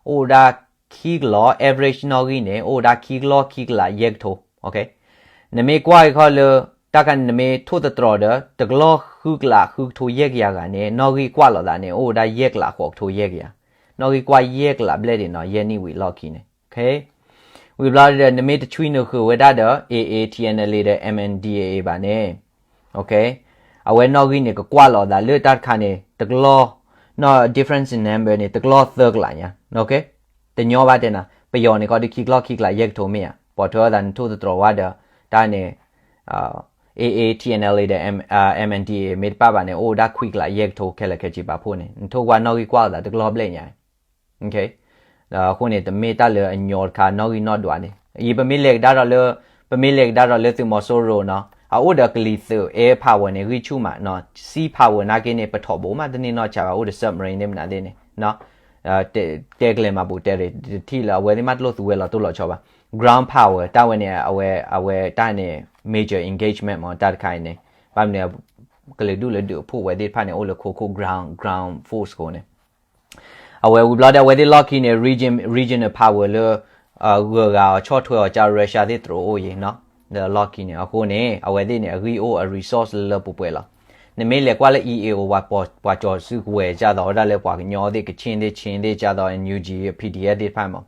အိၣ်ဝဲဒၣ်ခံကလီၢ် average နီၣ်ဂံၢ်န့ၣ် အိၣ်ဝဲဒၣ်ခံကလီၢ်ခံကလးယဲၢ်ကထိ နမ့ၢ်ကွၢ်အံၤခီလၢ တၢ်ခါန့ၣ် နမ့ၢ်ထိၣ်သတြီၤဒီး တကလီၢ်ဃုကလးဃုကထိယဲၢ်ကယၤဂၤန့ၣ် နီၣ်ဂံၢ်ကွၢ်လိာ်သးန့ၣ် အိၣ်ဝဲဒၣ်ယဲၢ်ကလးဃိးကထိယဲၢ်ကယၤ နီၣ်ဂံၢ်ကွၢ်ယဲၢ်ကလးဘျဲၣ်ဒံးနီၤ ယဲၢ်နံၣ်ဝံၤလီၢ်ခံန့ၣ် ဝံၤဘျီဒီး နမ့ၢ်တဆွံနုာ်ဃုာ်ဝဲဒၣ်ဒီး A A T N L A ဒီး M N D A A ဘၣ်န့ၣ် အဝဲနီၣ်ဂံၢ်န့ၣ် ကကွၢ်လိာ်သးလၢတၢ်တခါန့ၣ် တကလီၢ် နီၣ် difference in number န့ၣ် တကလီၢ်သၢကလးညါ တညီဘၣ်တဲနၤ ပယီၤန့ၣ်ခီဒုးခံကလီၢ်ခံကလးယဲၢ်ကထိမ့ၢ်ဧါ ပိာ်ထွဲအသးန့ၣ်ထိၣ်သတြီၤဝဲဒီး တၢ်န့ၣ် A A T N L A ဒီး M N D A A မ့ၢ်တပၣ်ဘၣ်န့ၣ် အိၣ်ဝဲဒၣ်ခွံကလးယဲၢ်ကထိခဲလၢာ်ခဲဆ့ပာ်ဖှိၣ်န့ၣ် နထိၣ်ကွၢ်နီၣ်ဂံၢ်ကွၢ်လိာ်သးတကလီၢ်ဘျဲၣ်ညါ အဃိန့ၣ် တမ့ၢ်တၢ်လၢအညီတခါ နီၣ်ဂံၢ်နီၣ်ဒွးန့ၣ် အံၤပမ့ၢ်လဲၤကဒါဒီးလၢ ပမ့ၢ်လဲၤကဒါဒီးလၢသုးမီၤစိရိၤနီၤ အအိၣ်ဒီးကလံၤသုး air power န့ၣ် ဂံၢ်ဆူၣ်မးနီၤ sea power နာ်က့န့ၣ် ပထီၣ်ဘိမးတန့ၢ်နီၢ်ဆါဘၣ် အိၣ်ဒီး submarine သ့ၣ်မနုၤသ့ၣ်န့ၣ် တဲကလဲၤမၤဘူးတဲရ့ၣ်တထံၣ်လၢ အဝဲသ့ၣ်မးတလိၣ်သူဝဲလီၤတိၢ်လီၤဆီဘၣ် ground power တၢ်ဝဲန့ၣ် အဝဲ အဝဲတၢ်န့ၣ် major engagement မး တၢ်တခါအံၤန့ၣ် ဘၣ်မနုၤ ကလုာ်ဒူၣ်လၢဒုးအဖှိၣ်ဝဲသ့ၣ်တဖၣ်န့ၣ် အိၣ်လၢခိခိၣ် ground ground force အဃိန့ၣ် အဝဲဝံၤဘျီဒီး အဝဲသ့ၣ်လီၢ်ခံန့ၣ် region regional power လၢ ဂၢၢ်ဂၤအီၤဆီၣ်ထွဲအီၤက Russia သ့ၣ်တြိၤအိၣ်ယံၤနီၤ လၢလီၢ်ခံန့ၣ် အဃိန့ၣ် အဝဲသ့ၣ်န့ၣ် အဂံၢ်အိၣ်အ resource လၢလၢပှဲၤပှဲၤလီၤ. နမ့ၢ်လဲၤကွၢ်လၢ E A O ပှၤ ပှၤကၠီၤစုကဝဲၤကၢ်သိးဝဲဒၣ်လၢ ပှၤကညီသ့ၣ် ကချ့ၣ်သ့ၣ် ချ့ၣ်သ့ၣ်ကၢ်သိး N U G P D F သ့ၣ်တဖၣ်မး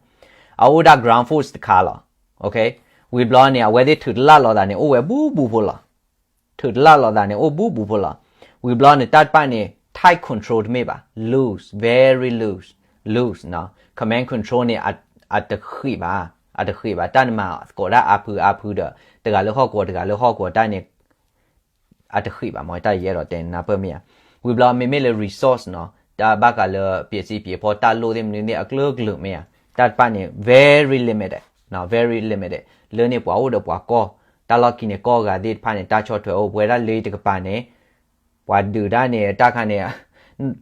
အအိၣ်ဒၣ် ground force တခါလီၤ. ဝံၤဘျီန့ၣ် အဝဲသ့ၣ်ထုးတလၢ်လိာ်သးန့ၣ် အိၣ်ဝဲဘူးဘူးဖိလီၤ. ထုးတလၢ်လိာ်သးန့ၣ် အိၣ်ဘူးဘူးဖိလီၤ. ဝံၤဘျီန့ၣ် တၢ်တဖၣ်န့ၣ် tight control တမ့ၢ်ဘၣ် loose very loose loose နီၤ command control န့ၣ် အတဃံးဘၣ် အတဃံးဘၣ် တၢ်နမၤသကိးဒၣ်အါဖုအါဖုဒီး တဂၤလၢဟီၣ်ကဝီၤ တဂၤလၢဟီၣ်ကဝီၤတၢ်န့ၣ် အတဃံးဘၣ်မး တၢ်ယအဲၣ်ဒိးတဲနၢ်ပၢၢ်မ့ၢ်ဧါ. ဝံၤဘျီမ့မ့ၢ်လၢ resource နီၤ တၢ်ဘၣ်ဃးလၢ ပျဲးစံပျဲးဖီ တၢ်လိၣ်သ့ၣ်မနုၤသ့ၣ် အကျိၤကျိၤမ့ၢ်ဧါ တၢ်တဖၣ်န့ၣ် very limited နီၤ very limited လၢန့ၣ်ပှၤအိၣ်ဒီးပှၤကီၢ် တၢ်လီၢ်ခံန့ၣ် ကီၢ်ဂၤသ့ၣ်တဖၣ်န့ၣ် တၢ်ဆီၣ်ထွဲအိၣ် ပဝဲဒၣ်လၢတကပၤန့ၣ် ပှၤဒုးတၢ်န့ၣ် တၢ်ခါန့ၣ်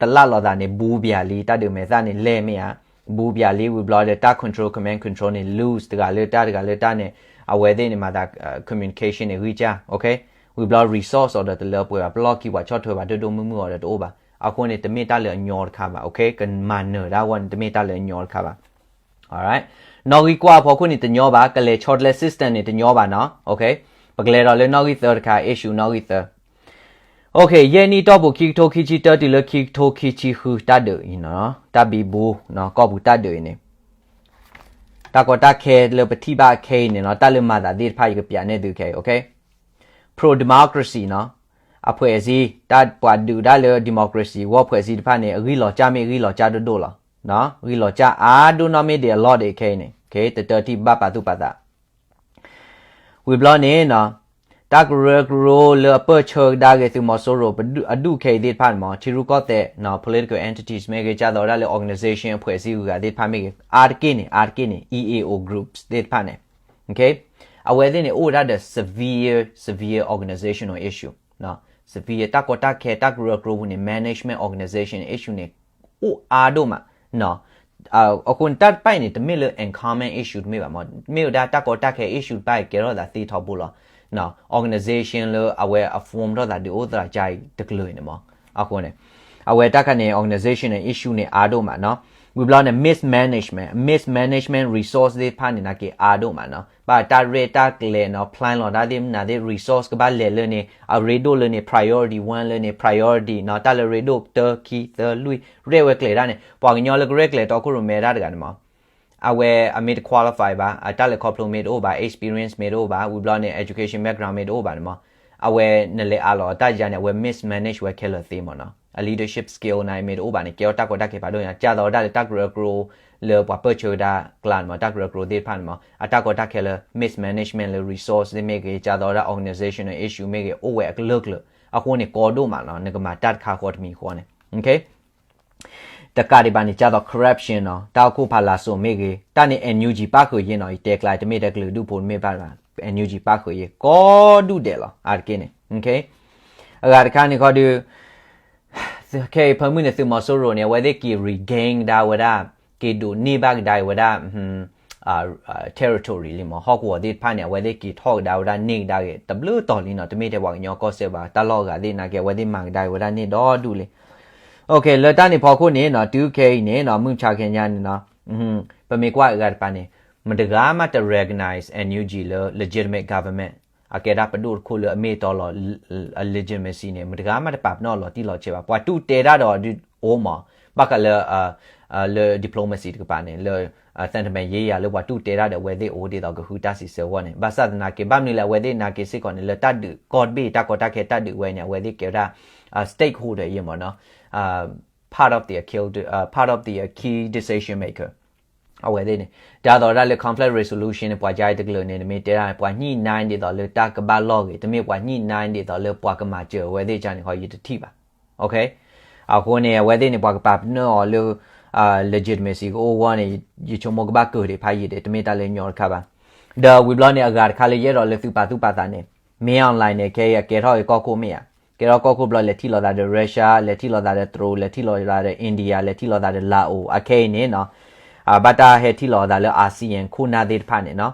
တလၢ်လိာ်သးန့ၣ် ဘူးပၠးလံ တၢ်ဒုးမဲာ်သၣ်န့ၣ် လဲၢ်မ့ၢ်ဧါ ဘူးပၠးလံ ဝံၤဘျီဒီး တၢ် control command control န့ၣ် loose တဂၤလၢတၢ် တဂၤလၢတၢ်န့ၣ် အဝဲသ့ၣ်န့ၣ် မၤသး communication န့ၣ် ဂံၢ်စၢ် ဝံၤဘျီ resource အီၤဒီးတလၢပှဲၤဘၣ် ပလီၢ်ခံပှၤဆီၣ်ထွဲဘၣ် ဒိၣ်ဒိၣ်မုၢ်မုၢ်အီၤဒီးတအိၣ်ဘၣ်. အဃိန့ၣ် တမ့ၢ်တၢ်လၢအညီတခါဘၣ် ကမၤနၢၤဒၣ်ဝဲန့ၣ် တမ့ၢ်တၢ်လၢအညီတခါဘၣ်. နီၣ်ဂံၢ်ကွၢ်အဖီခိၣ်န့ၣ်တညီဘၣ် ကလဲၤဆီတလဲ system န့ၣ်တညီဘၣ်နီၤ. ပကလဲၤဒီးလၢနီၣ်ဂံၢ်သၢတခါ issue နီၣ်ဂံၢ်သၢ ယဲၢ်နံၣ်တီၢ်ပူၤ ခံကထိခံဆံတၢတုၤလၢခံကထိခံဆံဃု တၢ်ဒုးအံၤနီၤ တၢ်ဘံဘူ ကီၢ်ပူၤတၢ်ဒုးအံၤန့ၣ် တၢ်ကီတၢ်ခဲလၢပထံၣ်ဘၣ်ခဲအံၤန့ၣ်နီၤ တၢ်လၢမၤသးသ့ၣ်တဖၣ် ယကပြးန့ၢ်သုခဲအံၤ pro democracy နီၤ အဖှဲးစံ တၢ်ပှၤဒုးဒၣ်လၢ democracy ဝီဖှဲးစံတဖၣ်န့ၣ် အဂံၢ်လီၤကၢ်မ့ၢ်ဂံၢ်လီၤကၢ်ဒိၣ်ဒိၣ်လီၤ. ဂံၢ်လီၤကၢ်အါဒိၣ်နီၢ်မ့ၢ်ဒံးအလီၢ်ဒံးခဲအံၤန့ၣ် တတၢထံၣ်ဘၣ်ပာ်သူၣ်ပာ်သး ဝံၤဘျီန့ၣ် တၢ်ကရၢကရိလၢအပၢၢ်ဆၢကဒါက့ၤသုးမီၤစိရိၤအဒူၣ်ခဲအံၤသ့ၣ်တဖၣ်န့ၣ်မ့ၢ် ထံရူၢ်ကီၢ်သဲး political entities မ့ၢ်ဂ့ၤ ကၢ်သိးဒၣ်လၢ organization အဖှဲးစံဂုၤဂၤသ့ၣ်တဖၣ်မ့ၢ်ဂ့ၤ အါတက့ၢ်န့ၣ် အါတက့ၢ်န့ၣ် E A O groups သ့ၣ်တဖၣ်န့ၣ် အဝဲသ့ၣ်န့ၣ် အိၣ်ဝဲဒၣ်ဒီး severe severe organizational issue, severe တၢ်ကီတၢ်ခဲ တၢ်ကရၢကရိပူၤန့ၣ် management organization issue န့ၣ် အိၣ်အါဒိၣ်မး. အဃိန့ၣ် တၢ်တဖၣ်အံၤန့ၣ် တမ့ၢ်လၢ uncommon issue တမ့ၢ်ဘၣ်မ့ၢ် မ့ၢ်ဝဲဒၣ်တၢ်ကီတၢ်ခဲ issue တဖၣ်အံၤကဲထီၣ်သးသ့ထီဘိလီၤ. organization လၢအဝဲအ form ထီၣ်သးဒုးအိၣ်သးကါတကလုာ်အံၤန့ၣ်မ့ၢ် အဃိန့ၣ် အဝဲတၢ်ခါန့ၣ် organization န့ၣ် issue န့ၣ်အါဒိၣ်မးနီၤ. ဝံၤဘျီန့ၣ် mismanagement mismanagement resource သ့ၣ်တဖၣ်န့ၣ် နာ်က့အါဒိၣ်မးနီၤ. ဘၣ်တၢ်ရဲၣ်တၢ်ကျဲၤနီၤ plan လီၤတၢ်သ့ၣ်မနုၤသ့ၣ် resource ကဘၣ်လဲၤလၢန့ၣ် အရ့ဒိၣ်လၢန့ၣ် priority one လၢန့ၣ် priority နီၤ တၢ်လၢရ့ဒိၣ်တၢ ခံ သၢ လွံၢ် ရဲၣ်ဝဲကျဲၤတၢ်န့ၣ် ပှၤကညီလၢကရဲၣ်ကျဲၤတီခိၣ်ရိၣ်မဲတၢ်တဂၤန့ၣ်မ့ၢ် အဝဲအမ့ၢ်တ qualify ဘၣ် အတၢ်လဲၤခီဖျိမ့ၢ်တအိၣ်ဘၣ် experience မ့ၢ်တအိၣ်ဘၣ် ဝံၤဘျီန့ၣ် education background မ့ၢ်တအိၣ်ဘၣ်န့ၣ်မ့ၢ် အဝဲနလဲၤအးလီၤတၢ်ယါန့ၣ် အဝဲ mismanage ဝဲခဲလၢာ်သ့မ့ၢ်နီၤ. အ leadership skill န့ၣ်မ့ၢ်တအိၣ်ဘၣ်န့ၣ် ကဲထီၣ်တၢ်ကီတၢ်ခဲဖးဒိၣ်ညါ ကၢ်သိးဒၣ်လၢတၢ်ကရၢကရိ လၢပှၤပၢၢ်ဆၢကဒါကျါန့ၣ်မ့ၢ် တၢ်ကရၢကရိသ့ၣ်တဖၣ်န့ၣ်မ့ၢ် အတၢ်ကီတၢ်ခဲလၢ mismanagement လၢ resource သ့ၣ်မ့ၢ်ဂ့ၤ ကၢ်သိးဒၣ် organizational issue မ့ၢ်ဂ့ၤ အိၣ်ဝဲအကလုာ်ကလုာ် အဃိန့ၣ် ကီဒိၣ်မးနီၤ နကမၤတၢ်တခါဃီတမံၤဃီန့ၣ် တကးဒံးဘၣ်န့ၣ် ကၢ်သိး corruption နီၤ တၢ်အိၣ်ခိၣ်ဖးလာ်စိၤမ့ၢ်ဂ့ၤ တၢ်န့ၣ် NUG ပၣ်ဃုာ်ယဲနီၤ ယတဲကျါတမ့ၢ်ထဲကလုာ်ဒူၣ်ဖိတမ့ၢ်ဘၣ် NUG ပၣ်ဃုာ်ယဲ ကီဒူၣ်ဒဲးလီၤ အါတက့ၢ်န့ၣ် အဂၤတခါန့ၣ်ခီဒီး ခဲအံၤဖၢမုၢ်န့ၣ် သုးမီၤစိရိၤန့ၣ် အဝဲသ့ၣ်က့ၤ regain ကဒါဝဲဒၣ် က့ၤဒိးန့ၢ်ဘၣ်ကဒါက့ၤဝဲဒၣ် territory လံမ့ၢ် ဟီၣ်ကဝီၤသ့ၣ်တဖၣ်န့ၣ် အဝဲသ့ၣ်က့ၤထီၣ်ကဒါဝဲဒၣ်န့ၢ်ကဒါက့ၤ တဘျုးတီၤလံနီၤ တမ့ၢ်ထဲပှၤကညီကီၢ်စဲၣ်ဘၣ် တၢ်လီၢ်အဂၤသ့ၣ်နာ်က့ အဝဲသ့ၣ်မၤကဒါက့ၤဝဲဒၣ်န့ၢ်ဒီဒူၣ်လံ လၢတၢ်န့ၣ်ဖီခိၣ်န့ၣ်နီၤ တုၤခဲအံၤန့ၣ်နီၤ မုၢ်မဆါခဲညါန့ၣ်နီၤ ပမ့ၢ်ကွၢ်အဂၤတပၤန့ၣ် မတဂၤမးတ recognize NUG လၢ legitimate government အကဲဒၣ်ပဒိၣ်တခိၣ်လၢအမ့ၢ်တီလီၤ အ legitimacy န့ၣ် မတဂၤမးတပာ်ပနီၣ်လီၤတံၢ်လီၤဆဲးဘၣ် ပှၤတူၢ်တဲတၢ်ဒီးဒုးအိၣ်မး ဘၣ်ဃးလၢ လၢ diplomacy တကပၤန့ၣ် လၢ သံတမန်ရေးရာ လၢပှၤတူၢ်တဲတၢ်ဒီးအဝဲသ့ၣ်အိၣ်ဒ်သိးကဟုတၢ်စံးဆၢအဂီၢ်န့ၣ် ဘၣ်ဆၣ်သနာ်က့ ဘၣ်မနုၤလဲၣ် အဝဲသ့ၣ်နာ်က့စ့ၢ်ကီးန့ၣ် လၢတၢ်ဒုးကီၢ်တဘ့ၣ် တၢ်ကီတၢ်ခဲတၢ်ဒုးဝဲန့ၣ် အဝဲသ့ၣ်ကဲဝဲဒၣ် stakeholder ယဲမ့ၢ်နီၤ part of the key decision maker အဝဲသ့ၣ်န့ၣ် ဒ်သိးဒၣ်လၢ conflict resolution န့ၣ် ပှၤကါအံၤတကလုာ်န့ၣ် နမ့ၢ်တဲဒၣ် ပှၤညှိနှိုင်းဒ်သိးလၢတၢ်ကဘၣ်လီၢ်ဂ့ၤ တမ့ၢ်ပှၤညှိနှိုင်းဒ်သိးလၢပှၤကမၤစၢၤအဝဲသ့ၣ်ကန့ၣ်ခီ ယတထံၣ်ဘၣ် အဃိန့ၣ် အဝဲသ့ၣ်န့ၣ် ပှၤကပာ်ပနီၣ်အီၤလၢ legitimacy ကအိၣ်အဂီၢ်န့ၣ် ယဆိကမိၣ်ကဘၣ်ကၢၤဒံးဖးယံာ်ဒံး တမ့ၢ်တၢ်လၢညီတခါဘၣ် ဒီးဝံၤဘျီန့ၣ် အဂၤတခါလၢယအဲၣ်ဒိးလၢသုပာ်သူၣ်ပာ်သးန့ၣ် မင်းအောင်လှိုင် န့ၣ် ခဲအံၤအကဲထီၣ်က့ၤ ကီၢ်ခိၣ်မ့ၢ်ဧါ, ကဲထီၣ်ကီၢ်ခိၣ်ဘျီ လဲၤထံၣ်လိာ်သးဒီး Russia, လဲၤထံၣ်လိာ်သးဒီး တရူး, လဲၤထံၣ်လိာ်သးဒီး India, လဲၤထံၣ်လိာ်သးဒီး Laos အခဲအံၤန့ၣ်နီၤ ဘၣ်တၢ်ဟဲထံၣ်လိာ်သးလၢ ASEAN ခိၣ်နၢ်သ့ၣ်တဖၣ်န့ၣ်နီၤ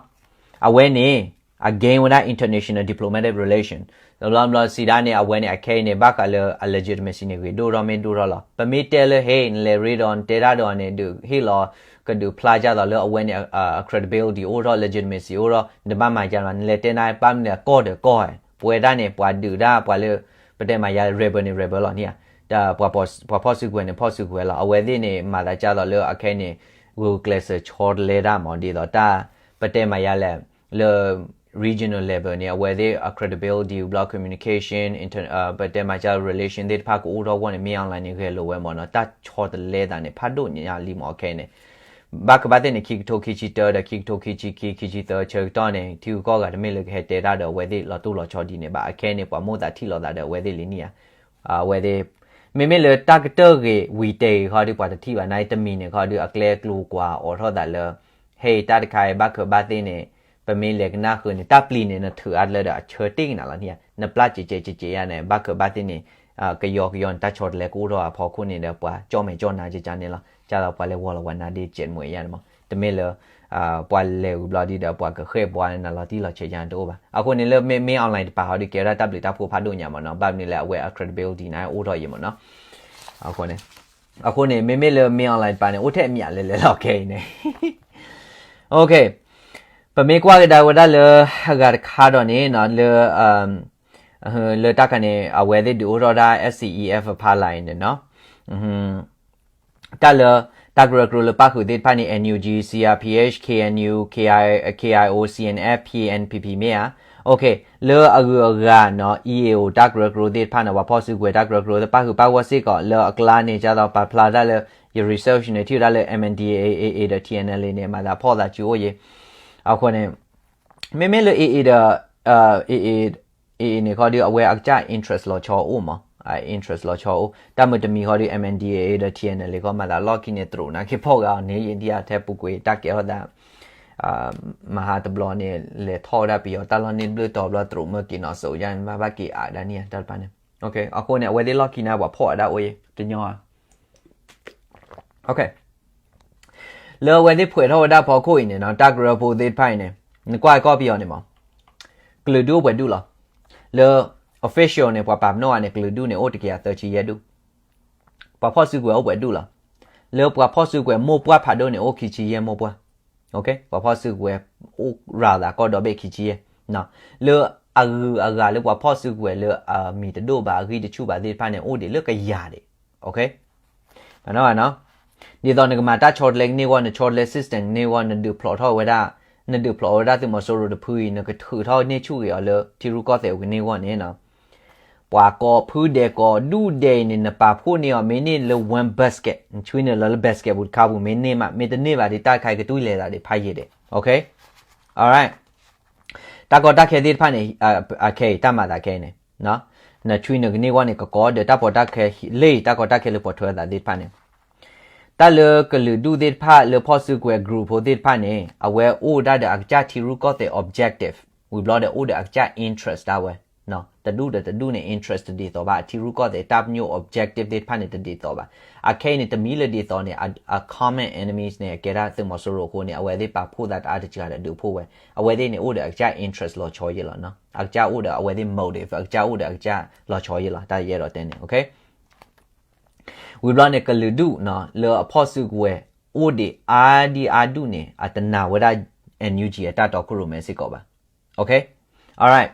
အဝဲန့ၣ် အ gain ဝဲဒၣ် international diplomatic relation တဘျီဘျီစံးဒၣ်န့ၣ် အဝဲန့ၣ် အခဲအံၤန့ၣ် ဘၣ်ဃးလၢအ legitimacy န့ၣ် ဂ့ၤဒိၣ်ထီၣ်မ့ၢ်ဒိၣ်ထီၣ်လီၤ. ပမ့ၢ်တဲလၢ ဟဲ နလဲၤရ့ဒီး နတဲတၢ်ဒီးန့ၣ် ဒုးဟ့ၣ်လီၤ ကဒုးဖျါကၢ်သိးလၢအဝဲန့ၣ် အ credibility အိၣ်ထီၣ် legitimacy အိၣ်ထီၣ် နတဘၣ်မၤကၢ်လီၤ. နလဲၤတဲနၢ် ဘၣ်မနုၤလဲၣ် ကီၢ်ဒီးကီၢ် ပဝဲဒၣ်န့ၣ် ပှၤဒုးဒၣ် ပှၤလၢ ပတဲမၤယါ rebel န့ၣ် rebel လီၤန့ၣ်ဧါ, ပှၤဖီၣ်စုကဝဲၤန့ၣ် ဖီၣ်စုကဝဲၤလီၤ. အဝဲသ့ၣ်န့ၣ် မၤသးကၢ်သိးလၢအခဲအံၤန့ၣ် ဂုာ်ကျဲးစၢးဆီတလဲတၢ်မ့ၢ် ဒ်သိးတၢ် ပတဲမၤယါလဲၣ် လၢ regional level န့ၣ် အဝဲသ့ၣ်အ credibility ဘျီ communication ပတဲမၤကၢ် relation သ့ၣ်တဖၣ်ကအိၣ်ထီၣ်အဂီၢ်န့ၣ် မ့ၢ် online န့ၣ် ဂဲၤလိာ်ဝဲမ့ၢ်နီၤ တၢ်ဆီတလဲသးန့ၣ် ဖးဒိၣ်ညါလံမ့ၢ် အခဲအံၤန့ၣ် ဘၣ်ကဘၣ်သ့ၣ်န့ၣ် ခံကထိခံဆံတၢ ဒီး ခံကထိခံဆံခံ ခံဆံသၢ ဆၢကတီၢ်န့ၣ် ထံဂုၤကီၢ်ဂၤတမ့ၢ်လၢကဟဲတဲတၢ်ဒီးအဝဲသ့ၣ်လီၤတိၢ်လီၤဆီဒ်န့ၣ်ဘၣ်. အခဲအံၤန့ၣ် ပှၤမိၣ်သးထံၣ်လိာ်သးဒီးအဝဲသ့ၣ်လံန့ၣ်ဧါ အဝဲသ့ၣ် မ့မ့ၢ်လၢတၢ်ကတၢၢ်ဂ့ၤဝံၤတဲာ်ဂ့ၤဃီဒီး ပှၤတထံၣ်ဘၣ် နာ်တမံၤန့ၣ်ဃီဒီး အကျဲကျိၤကွာ်အိးထီၣ်သးလၢ ဟဲအံၤတၢ်တခါအံၤ ဘၣ်ကဘၣ်သ့ၣ်န့ၣ် ပမ့ၢ်လဲၤကနၣ်ဃုာ်န့ၣ် တၢ်ပျံၤန့ၣ် နထုးအါတလၢဒီးအဆၢတ့ၢ်ကနၤလီၤန့ၣ်ဧါ, နပျၢ်ကဲးကဲးကဲးကဲးယါန့ၣ် ဘၣ်ကဘၣ်သ့ၣ်န့ၣ် ကယီကယီန့ၣ် တၢ်ဆီတလဲကအိၣ်ထီၣ်အဖီခိၣ်န့ၣ်ဒီး ပှၤကၠီၣ်မဲာ်ကၠီၣ်နါကကန့ၣ်လီၤ. ကၢ်သိးပှၤလဲၤဝီၤလီၤဝဲနါဒ့ကၠဲးမွဲယါန့ၣ်မ့ၢ် တမ့ၢ်လၢ ပှၤလဲၤဝံၤဘျီဒီး ပှၤကဃဲၢ်ပှၤန့ၣ်လီၤတံၢ်လီၤဆဲးယါန့ၣ်တအိၣ်ဘၣ်. အဃိန့ၣ်လၢမ့ၢ် online တပၤဃီဒီး ကဲဝဲဒၣ်တၢ်ဘျုးတၢ်ဖှိၣ်ဖးဒိၣ်ညါမ့ၢ်နီၤ. ဘၣ်မနုၤလဲၣ် အဝဲအ credibility န့ၣ် အိၣ်ထီၣ်ယံၤမ့ၢ်နီၤ. အဃိန့ၣ် မ့မ့ၢ်လၢမ့ၢ် online တပၤန့ၣ် အိၣ်ထဲအမံၤလဲၤလဲၤလီၤခဲအံၤန့ၣ် ပမ့ၢ်ကွၢ်ကဒါဝဲဒၣ်လၢ အဂၤတခါဒီးန့ၣ်နီၤ လၢ လၢတၢ်ခါန့ၣ် အဝဲသ့ၣ်ဒုးအိၣ်ထီၣ်ဒၣ် SCEF အဖီလာ်အံၤန့ၣ်နီၤ တၢ်လၢ တၢ်ကရၢကရိလၢပၣ်ဃုာ်သ့ၣ်တဖၣ်န့ၣ် NUG, CRPH, KNU, KI, KIO, CNF, PNPP မ့ၢ်ဧါ. လၢအဂုၤအဂၤနီၤ E A O တၢ်ကရၢကရိသ့ၣ်တဖၣ်န့ၣ် ပှၤဖီၣ်စုကဝဲၤတၢ်ကရၢကရိ ပၣ်ဃုာ်ပၣ်ဂီၢ်စ့ၢ်ကီး လၢအကျါန့ၣ် ကသိးပာ်ဖျါတၢ်လၢ ယ research န့ၣ် ထံၣ်ဝဲဒၣ်လၢ M N D A A ဒီး T N L A န့ၣ် မၤသးဖီၣ်သးစုအိၣ်ယဲ. အဃိန့ၣ် မ့မ့ၢ်လၢ A A ဒီး A A န့ၣ်ခီဒီး အဝဲအကစၢ် interest လီၤဆီအိၣ်မး, interest လီၤဆီအိၣ် တၢ်မုာ်တမံၤခီဒီး M N D A A ဒီး T N L A ခီမၤသးလီၢ်ခံန့ၣ် တရူးနာ်က့ဖီၣ်ဂၤအီၤန့ၣ် ယဒ်အထဲပူၤကွံာ်တၢ်ကဲထီၣ်သး မဟါတဘျီန့ၣ် လဲၤထီၣ်ဝဲဒၣ်ပယီၤတၢ်လီၢ်န့ၣ်ဘျုးတီၤဘျီ တရူးမၢက့ၤနီၤစိၤယါန့ၣ် ဘၣ်ဘၣ်က့ၤအါဒၣ်န့ၣ်တၢ်တဖၣ်န့ၣ်. အဃိန့ၣ် အဝဲသ့ၣ်လီၢ်ခံန့ၣ် ပှၤဖီၣ်အဒၣ်အိၣ်ယဲ တညီ လၢအဝဲသ့ၣ်ဖှဲးထီၣ်ဝဲဒၣ်ဖီခိၣ်အံၤန့ၣ်နီၤ တၢ်ကရၢဖိသ့ၣ်တဖၣ်အံၤန့ၣ် နကွၢ်ကီၢ်ပယီၤန့ၣ်မး ကလုာ်ဒူၣ်အိၣ်ပှဲၤဒူၣ်လီၤ. လၢ official န့ၣ် ပှၤပာ်ပနီၣ်ဂၤန့ၣ် ကလုာ်ဒူၣ်န့ၣ် အိၣ်တကယၤသၢဆံယဲၢ်ဒူၣ်, ပှၤဖီၣ်စုကဝဲၤအိၣ်ပှဲၤဒူၣ်လီၤ. လၢပှၤဖီၣ်စုကဝဲၤမိၢ်ပှၢ်ဖးဒိၣ်န့ၣ် အိၣ်ခံဆံယဲၢ်မိၢ်ပှၢ်, ပှၤဖီၣ်စုကဝဲၤအိၣ်ရၤသးကီၢ်ဒီဘ့ၣ်ခံဆံယဲၢ်, လၢအဂုၤအဂၤလၢပှၤဖီၣ်စုကဝဲၤလၢအမံၤတဒိၣ်ဘၣ် အဂံၢ်တဆူၣ်ဘၣ်သ့ၣ်တဖၣ်န့ၣ် အိၣ်ဒံးလၢကယၤဒံး ဒ်သိးနကမၤတၢ်ဆီတလဲကန့ၢ်ဂီၢ် နဆီတလဲ system ကန့ၢ်ဂီၢ် နဒုးဖျိးထီၣ်ဝဲဒၣ် နဒုးဖျိးဝဲဒၣ်သုးမီၤစိရိၤတဖုအံၤ နကထုးထီၣ်န့ၢ်ဆူၣ်ဂ့ၤအီၤလၢထံရူၢ်ကီၢ်သဲးအကန့ၢ်ဂီၢ်န့ၣ် ပှၤကိးဖုဒဲးကိးဒူၣ်ဒဲးအံၤန့ၣ် နပာ်ဖှိၣ်န့ၢ်အီၤ မ့ၢ်န့ၢ်လၢ one basket နဆွံန့ၢ်လၢ basket ပူၤတခါပူၤ မ့ၢ်န့ၢ်မး မ့ၢ်တန့ၢ်ဘၣ်ဒီး တၢ်တခါအံၤကတွံၢ်လဲၤသးဒံးဖးယံာ်ဒံး alright တၢ်ကီတၢ်ခဲသ့ၣ်တဖၣ်န့ၣ် အခဲအံၤတၢ်မၤသးခဲအံၤန့ၣ် နဆွံနကန့ၢ်ဂီၢ်န့ၣ် ကကီဒီးတၢ်ပီးတၢ်ခဲလၢ တၢ်ကီတၢ်ခဲလၢပှၤထွဲသးသ့ၣ်တဖၣ်န့ၣ် တၢ်လၢကလုာ်ဒူၣ်သ့ၣ်တဖၣ်လၢဖီၣ်စုကဝဲၤ group ဖိသ့ၣ်တဖၣ်န့ၣ် အဝဲအိၣ်ဒၣ်ဒီးအကစၢ်ထံရူၢ်ကီၢ်သဲး objective ဝံၤဘျီဒီးအိၣ်ဒီးအကစၢ် interest ဒၣ်ဝဲ တဒူၣ်ဒီးတဒူၣ်န့ၣ် interest တဒ်သိးဘၣ် အထံရူၢ်ကီၢ်သဲးတၢ်ပညိၣ် objective သ့ၣ်တဖၣ်န့ၣ် တဒ်သိးဘၣ်. အခဲအံၤန့ၣ် တမံၤလၢဒ်သိးန့ၣ် အ common enemies န့ၣ် အကဲဒၣ်သုးမီၤစိရိၤအဃိန့ၣ် အဝဲသ့ၣ်ပာ်ဖှိၣ်သးတအါတစှၤဒီးဒုးဖှိၣ်ဝဲ အဝဲသ့ၣ်န့ၣ် အိၣ်ဒီးအကစၢ် interest လီၤဆီယဲၢ်လီၤ. အကစၢ်အိၣ်ဒီးအဝဲသ့ၣ် motive အကစၢ်အိၣ်ဒီးအကစၢ်လီၤဆီယဲၢ်လီၤ တၢ်ယအဲၣ်ဒိးတဲန့ၣ် ဝံၤဘျီန့ၣ် ကလုာ်ဒူၣ်လၢအဖီၣ်စုကဝဲၤ အိၣ်ဒံးအါဒံးအါဒူၣ်န့ၣ် အတနာ်ဝဲဒၣ် NUG အတၢ်တီခိၣ်ရိၣ်မဲစ့ၢ်ကီးဘၣ်. Okay, alright.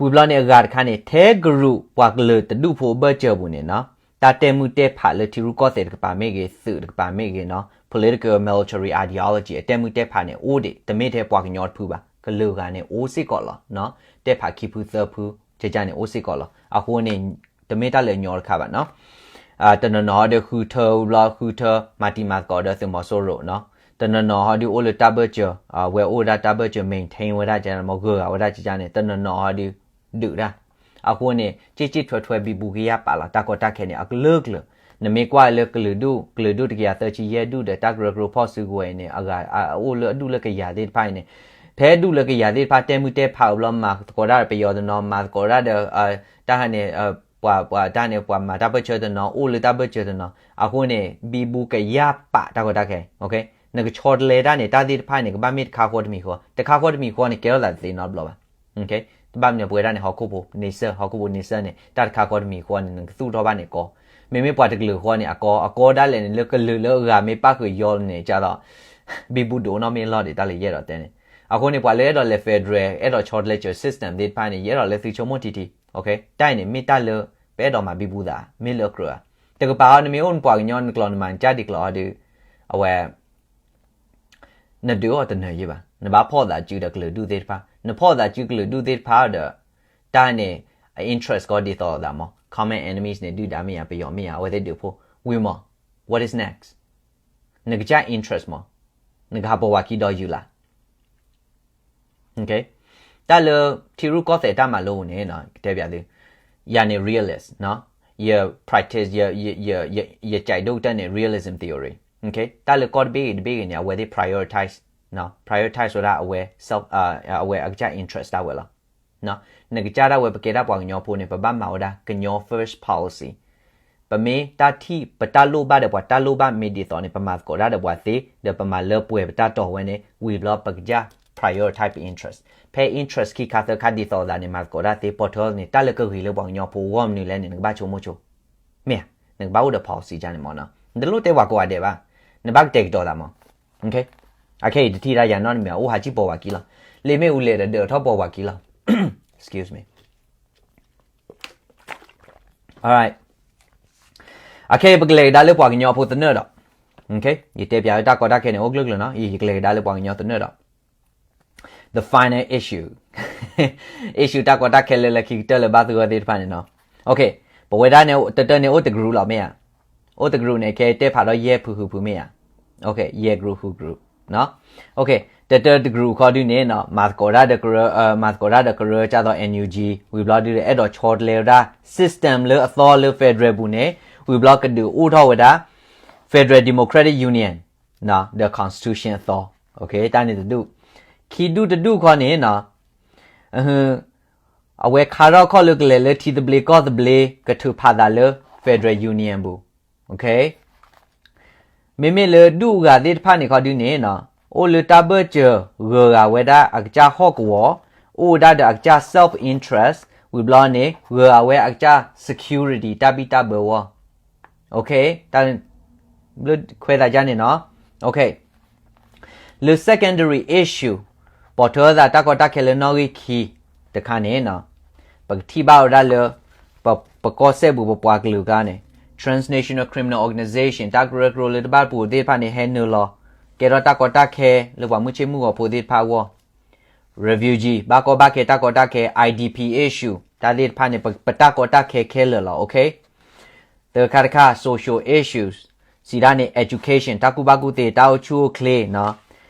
ဝံၤဘျီန့ၣ်အဂၤတခါန့ၣ် ထဲကရူၢ်ပှၤကလုာ်တဒူၣ်ဖိအဘၢၣ်စၢၤပူၤန့ၣ်နီၤ တၢ်တဲမုၢ်တဲဖးလၢထံရူၢ်ကီၢ်သဲးတကပၤမ့ၢ်ဂ့ၤ သုးတကပၤမ့ၢ်ဂ့ၤနီၤ political military ideology အတဲမုၢ်တဲဖးန့ၣ် အိၣ်ဒံး တမ့ၢ်ထဲပှၤကညီတဖုဘၣ် ကလုာ်ဂၤန့ၣ် အိၣ်စ့ၢ်ကီးလီၤ. တဲဖးခံဖုသၢဖု ကကန့ၣ် အိၣ်စ့ၢ်ကီးလီၤ. အဃိန့ၣ် တမ့ၢ်တၢ်လၢအညီတခါဘၣ်နီၤ တနီၤနီၤဟီဒုးဃုထၢဝံၤဘျီ ဃုထၢ မၤတံၤမၤသကိးဒီးသုးမီၤစိရိၤနီၤ တနီၤနီၤဟီဒုးအိၣ်လၢတၢ်ဘၢၣ်စၢၤ ဝဲအိၣ်ဝဲဒၣ်တၢ်ဘၢၣ်စၢၤ maintain ဝဲဒၣ်ကန့ၣ် မ့ၢ်ဂၢၢ်ဂၤဝဲဒၣ်ကန့ၣ် တနီၤနီၤဟီဒုး ဒုးတၢ် အဃိန့ၣ် က့ၢ်က့ၢ်ထွဲထွဲ ဘံဘူကယၢ်ပာ်လီၤ တၢ်ကီတၢ်ခဲန့ၣ် အကလုာ်ကလုာ် နမ့ၢ်ကွၢ်လၢကလုာ်ဒူၣ် ကလုာ်ဒူၣ်တကယၤသၢဆံယဲၢ်ဒူၣ်ဒီး တၢ်ကရၢကရိဖီၣ်စုကဝဲၤအံၤန့ၣ် အဂၤ အအိၣ်လၢအဒူၣ်လၢကယၤသ့ၣ်တဖၣ်အံၤန့ၣ် ထဲဒူၣ်လၢကယၤသ့ၣ်တဖၣ် တဲမုၢ်တဲဖးဝံၤဘျီ မၤသကိးတၢ်ဒီးပယီၤတနီၤ မၤသကိးတၢ်ဒီး တၢ်ဟးန့ၣ် ပှၤ ပှၤတၢ်န့ၣ် ပှၤမၤတၢ်ဘၢၣ်စၢၤတနီၤ အိၣ်လၢတၢ်ဘၢၣ်စၢၤတနီၤ အဃိန့ၣ် ဘံဘူကယၢ်ပာ်တၢ်ကီတၢ်ခဲ နကဆီတလဲတၢ်န့ၣ် တၢ်သ့ၣ်တဖၣ်န့ၣ် ကဘၣ်မ့ၢ်တခါဃီတမံၤဃီ တခါဃီတမံၤဃီန့ၣ် ကဲထီၣ်သးတသ့နီတဘျီဘၣ် တဘၣ်မနုၤပဝဲဒၣ်န့ၣ် ဟီၣ်ခိၣ်ဖိ နံၣ်စၢၢ် ဟီၣ်ခိၣ်ဖိနံၣ်စၢၢ်န့ၣ် တၢ်တခါဃီတမံၤဃီန့ၣ် နကသူၣ်ထီၣ်ဘၣ်န့ၣ်ကီ မ့မ့ၢ်ပှၤတကလုာ်ဃီန့ၣ် အကီ အကီဒၣ်လဲာ်န့ၣ် လၢကလုာ်လၢအဂၤမ့ၢ်ပၣ်ဃုာ်ယီၤန့ၣ် ကသိး ဘံဘူဒိၣ်နီၣ်မ့ၢ်လီၢ်ဒံး တၢ်လၢယအဲၣ်ဒိးတဲန့ၣ် အဃိန့ၣ် ပှၤလၢအဲၣ်ဒိးလဲၤ federal အဲၣ်ဒိးဆီတလဲစၢၤ system သ့ၣ်တဖၣ်န့ၣ် ယအဲၣ်ဒိးလၢသုဆိကမိၣ်ထံထံ တၢ်အံၤန့ၣ် မ့ၢ်တၢ်လၢ ပအဲၣ်ဒိးမၤဘံဘူသး မ့ၢ်လၢအကြၢးဧါ တကပၤအီၤ နမ့ၢ်အိၣ်နပှၤကညီနကျိာ်နမၤနကၢ်ဒံးကျိာ်အီၤဒီး အဝဲ နဒုးအီၤတနၢၤယံၤဘၣ် နဘၣ်ဖီၣ်သးစုဒီးကလုာ်ဒူၣ်သ့ၣ်တဖၣ် နဖီၣ်သးစုကလုာ်ဒူၣ်သ့ၣ်တဖၣ်ဒီး တၢ်န့ၣ် အ interest ကီဒ်သိးသးမး common enemies န့ၣ် ဒုၣ်ဒါမ့ၢ်ဧါ ပယီၤမ့ၢ်ဧါ အဝဲသ့ၣ်ဒုးဖိ ဝံၤမး what is next နကစၢ် interest မး နကဟးပိာ်ဝဲခံဒီးယုာ်လၢ် တၢ်လၢထံရူၢ်ကီၢ်သဲးတၢ်မၤလိပူၤန့ၣ် ကတဲပၠးသု ယၤန့ၣ် realist ယ practice ယ ယ ယ ယကဲဒိၣ်ကတၢၢ်န့ၣ် realism theory တၢ်လၢကီၢ်တဘ့ၣ်ဂ့ၤတဘ့ၣ်ဂ့ၤန့ၣ် အဝဲသ့ၣ် prioritize prioritize ဝဲဒၣ်အဝဲ အဝဲအကစၢ် interest ဒၣ်ဝဲလီၤ. နကစၢ်ဒၣ်ဝဲပကဲဒၣ်ပှၤကညီဖိန့ၣ် ပဘၣ်မၤဝဲဒၣ်ကညီ first policy ပမ့ၢ်တၢ်ထံၣ် ပတၢ်လိၣ်ဘၣ်ဒီးပှၤတၢ်လိၣ်ဘၣ်မ့ၢ်ဒ်သိးန့ၣ် ပမၤသကိးတၢ်ဒီးပှၤသ့ ဒီးပမၤလၢပှဲၤပတၢ်တီၤဝဲန့ၣ် ဝံၤဘျီပကစၢ် prioritize ပ interest ဖဲ interest ခံခါသၢခါဒ်သိးသးန့ၣ် မၤသကိးတၢ်သ့ ပေါ်ထွန်းန့ၣ် တၢ်လၢကဂ့ၤလၢပှၤကညီဖိဂီၢ်မနုၤလဲၣ်န့ၣ် နကဘၣ်ဆိကမိၣ်ဆိ မ့ၢ်ဧါ, နကဘၣ်အိၣ်ဒီး policy ကန့ၣ်မးနီၤ, နတလိၣ်တဲပှၤကိးဂၤဒဲးဘၣ်, နဘၣ်ကတဲာ်ကတီၤသးမး, အခဲအံၤတထံၣ်တၢ်ယၤနီတမံၤ အိၣ်ဟးစံၣ်ပိာ်ဝၤခံလီၤ, လ့မ့ၣ်အူလဲၤဒီးဒၢးထီၣ်ပိာ်ဝၤခံလီၤ, excuse me, alright, အခဲအံၤပကလဲၤကဒါလၢပှၤကညီဖိသနၢၣ်ဒီး ယတဲပၠးလၢတၢ်ကီတၢ်ခဲန့ၣ် အိၣ်ကျၢၢ်ကျၢၢ်နီၤ, ယကလဲၤကဒါလၢပှၤကညီသနၢၣ်ဒီး the final issue, issue တၢ်ကီတၢ်ခဲလၢလၢခံကတၢၢ်လၢဘၣ်သဂၢၢ်သ့ၣ်တဖၣ်န့ၣ်နီၤ. ပဝဲဒၣ်န့ၣ် တတၢၢ်န့ၣ်အိၣ်တ group လီၤမ့ၢ်ဧါ, အိၣ်တ group န့ၣ် ခဲတဲဖးဒီးယဲၢ်ဖုဃုဖုမ့ၢ်ဧါ, ယဲၢ် group ဃု group, တတၢၢ်တ group ခီဒုန့ၣ် မၤသကိးတၢ်ဒီးကရၢ, မၤသကိးတၢ်ဒီးကရၢကၢ်သိး NUG ဝံၤဘျီဒုဒီး အဲၣ်ဒိးဆီတလဲဝဲဒၣ် system လၢအသီလၢ federal ပူၤန့ၣ် ဝံၤဘျီကဒုးအိၣ်ထီၣ်ဝဲဒၣ် Federal Democratic Union ဒီး constitution အသီ, တၢ်န့ၣ်တဒူၣ်, ခံဒူၣ်တဒူၣ်ခီန့ၣ် အဝဲခါထီၣ်ခီၣ်လၢကလဲၤလၢထံသဘျ့ကီၢ်သဘျ့ ကထုးဖးသးလၢ Federal Union ပူၤ, မ့မ့ၢ်လၢဒူၣ်အဂၤသ့ၣ်တဖၣ်န့ၣ်ခီဒုန့ၣ် အိၣ်လၢတၢ်ဘၢၣ်စၢၤဂၢၤဂၤဝဲဒၣ်အကစၢ်ဟီၣ်ကဝီၤ, အိၣ်ဝဲဒၣ်ဒီးအကစၢ် self interest ဝံၤဘျီန့ၣ် ဂၢၤဂၤဝဲအကစၢ် security တၢ်ဘံၣ်တၢ်ဘၢအဂီၢ်, လၢခွဲးသးကါန့ၣ်နီၤ, လၢ secondary issue ပိာ်ထွဲသးတၢ်ကီတၢ်ခဲလၢနီၣ်ဂံၢ်ခံတခါန့ၣ် ပကထံၣ်ဘၣ်ဝဲဒၣ်လၢ ပကီၢ်စဲၣ်ပူၤပပှၤကလုာ်ကျါန့ၣ် Transnational Criminal Organization တၢ်ကရၢကရိလၢတဘၣ်ပူၤသ့ၣ်တဖၣ်န့ၣ် ဟဲနုာ်လီၤ ကဲထီၣ်တၢ်ကီတၢ်ခဲလၢပှၤမုၢ်ဆ့ၣ်မုၢ်ဂီၤဖိသ့ၣ်တဖၣ်အဂီၢ်, refugee ဘၣ်ကီဘၣ်ခဲတၢ်ကီတၢ်ခဲ I D P issue တၢ်သ့ၣ်တဖၣ်န့ၣ် ပတၢ်ကီတၢ်ခဲခဲလၢာ်လီၤ, သၢခါတခါ social issues စံးဒၣ်န့ၣ် education တၢ်ကူၣ်ဘၣ်ကူၣ်သ့ တၢ်အိၣ်ဆူၣ်အိၣ်ချ့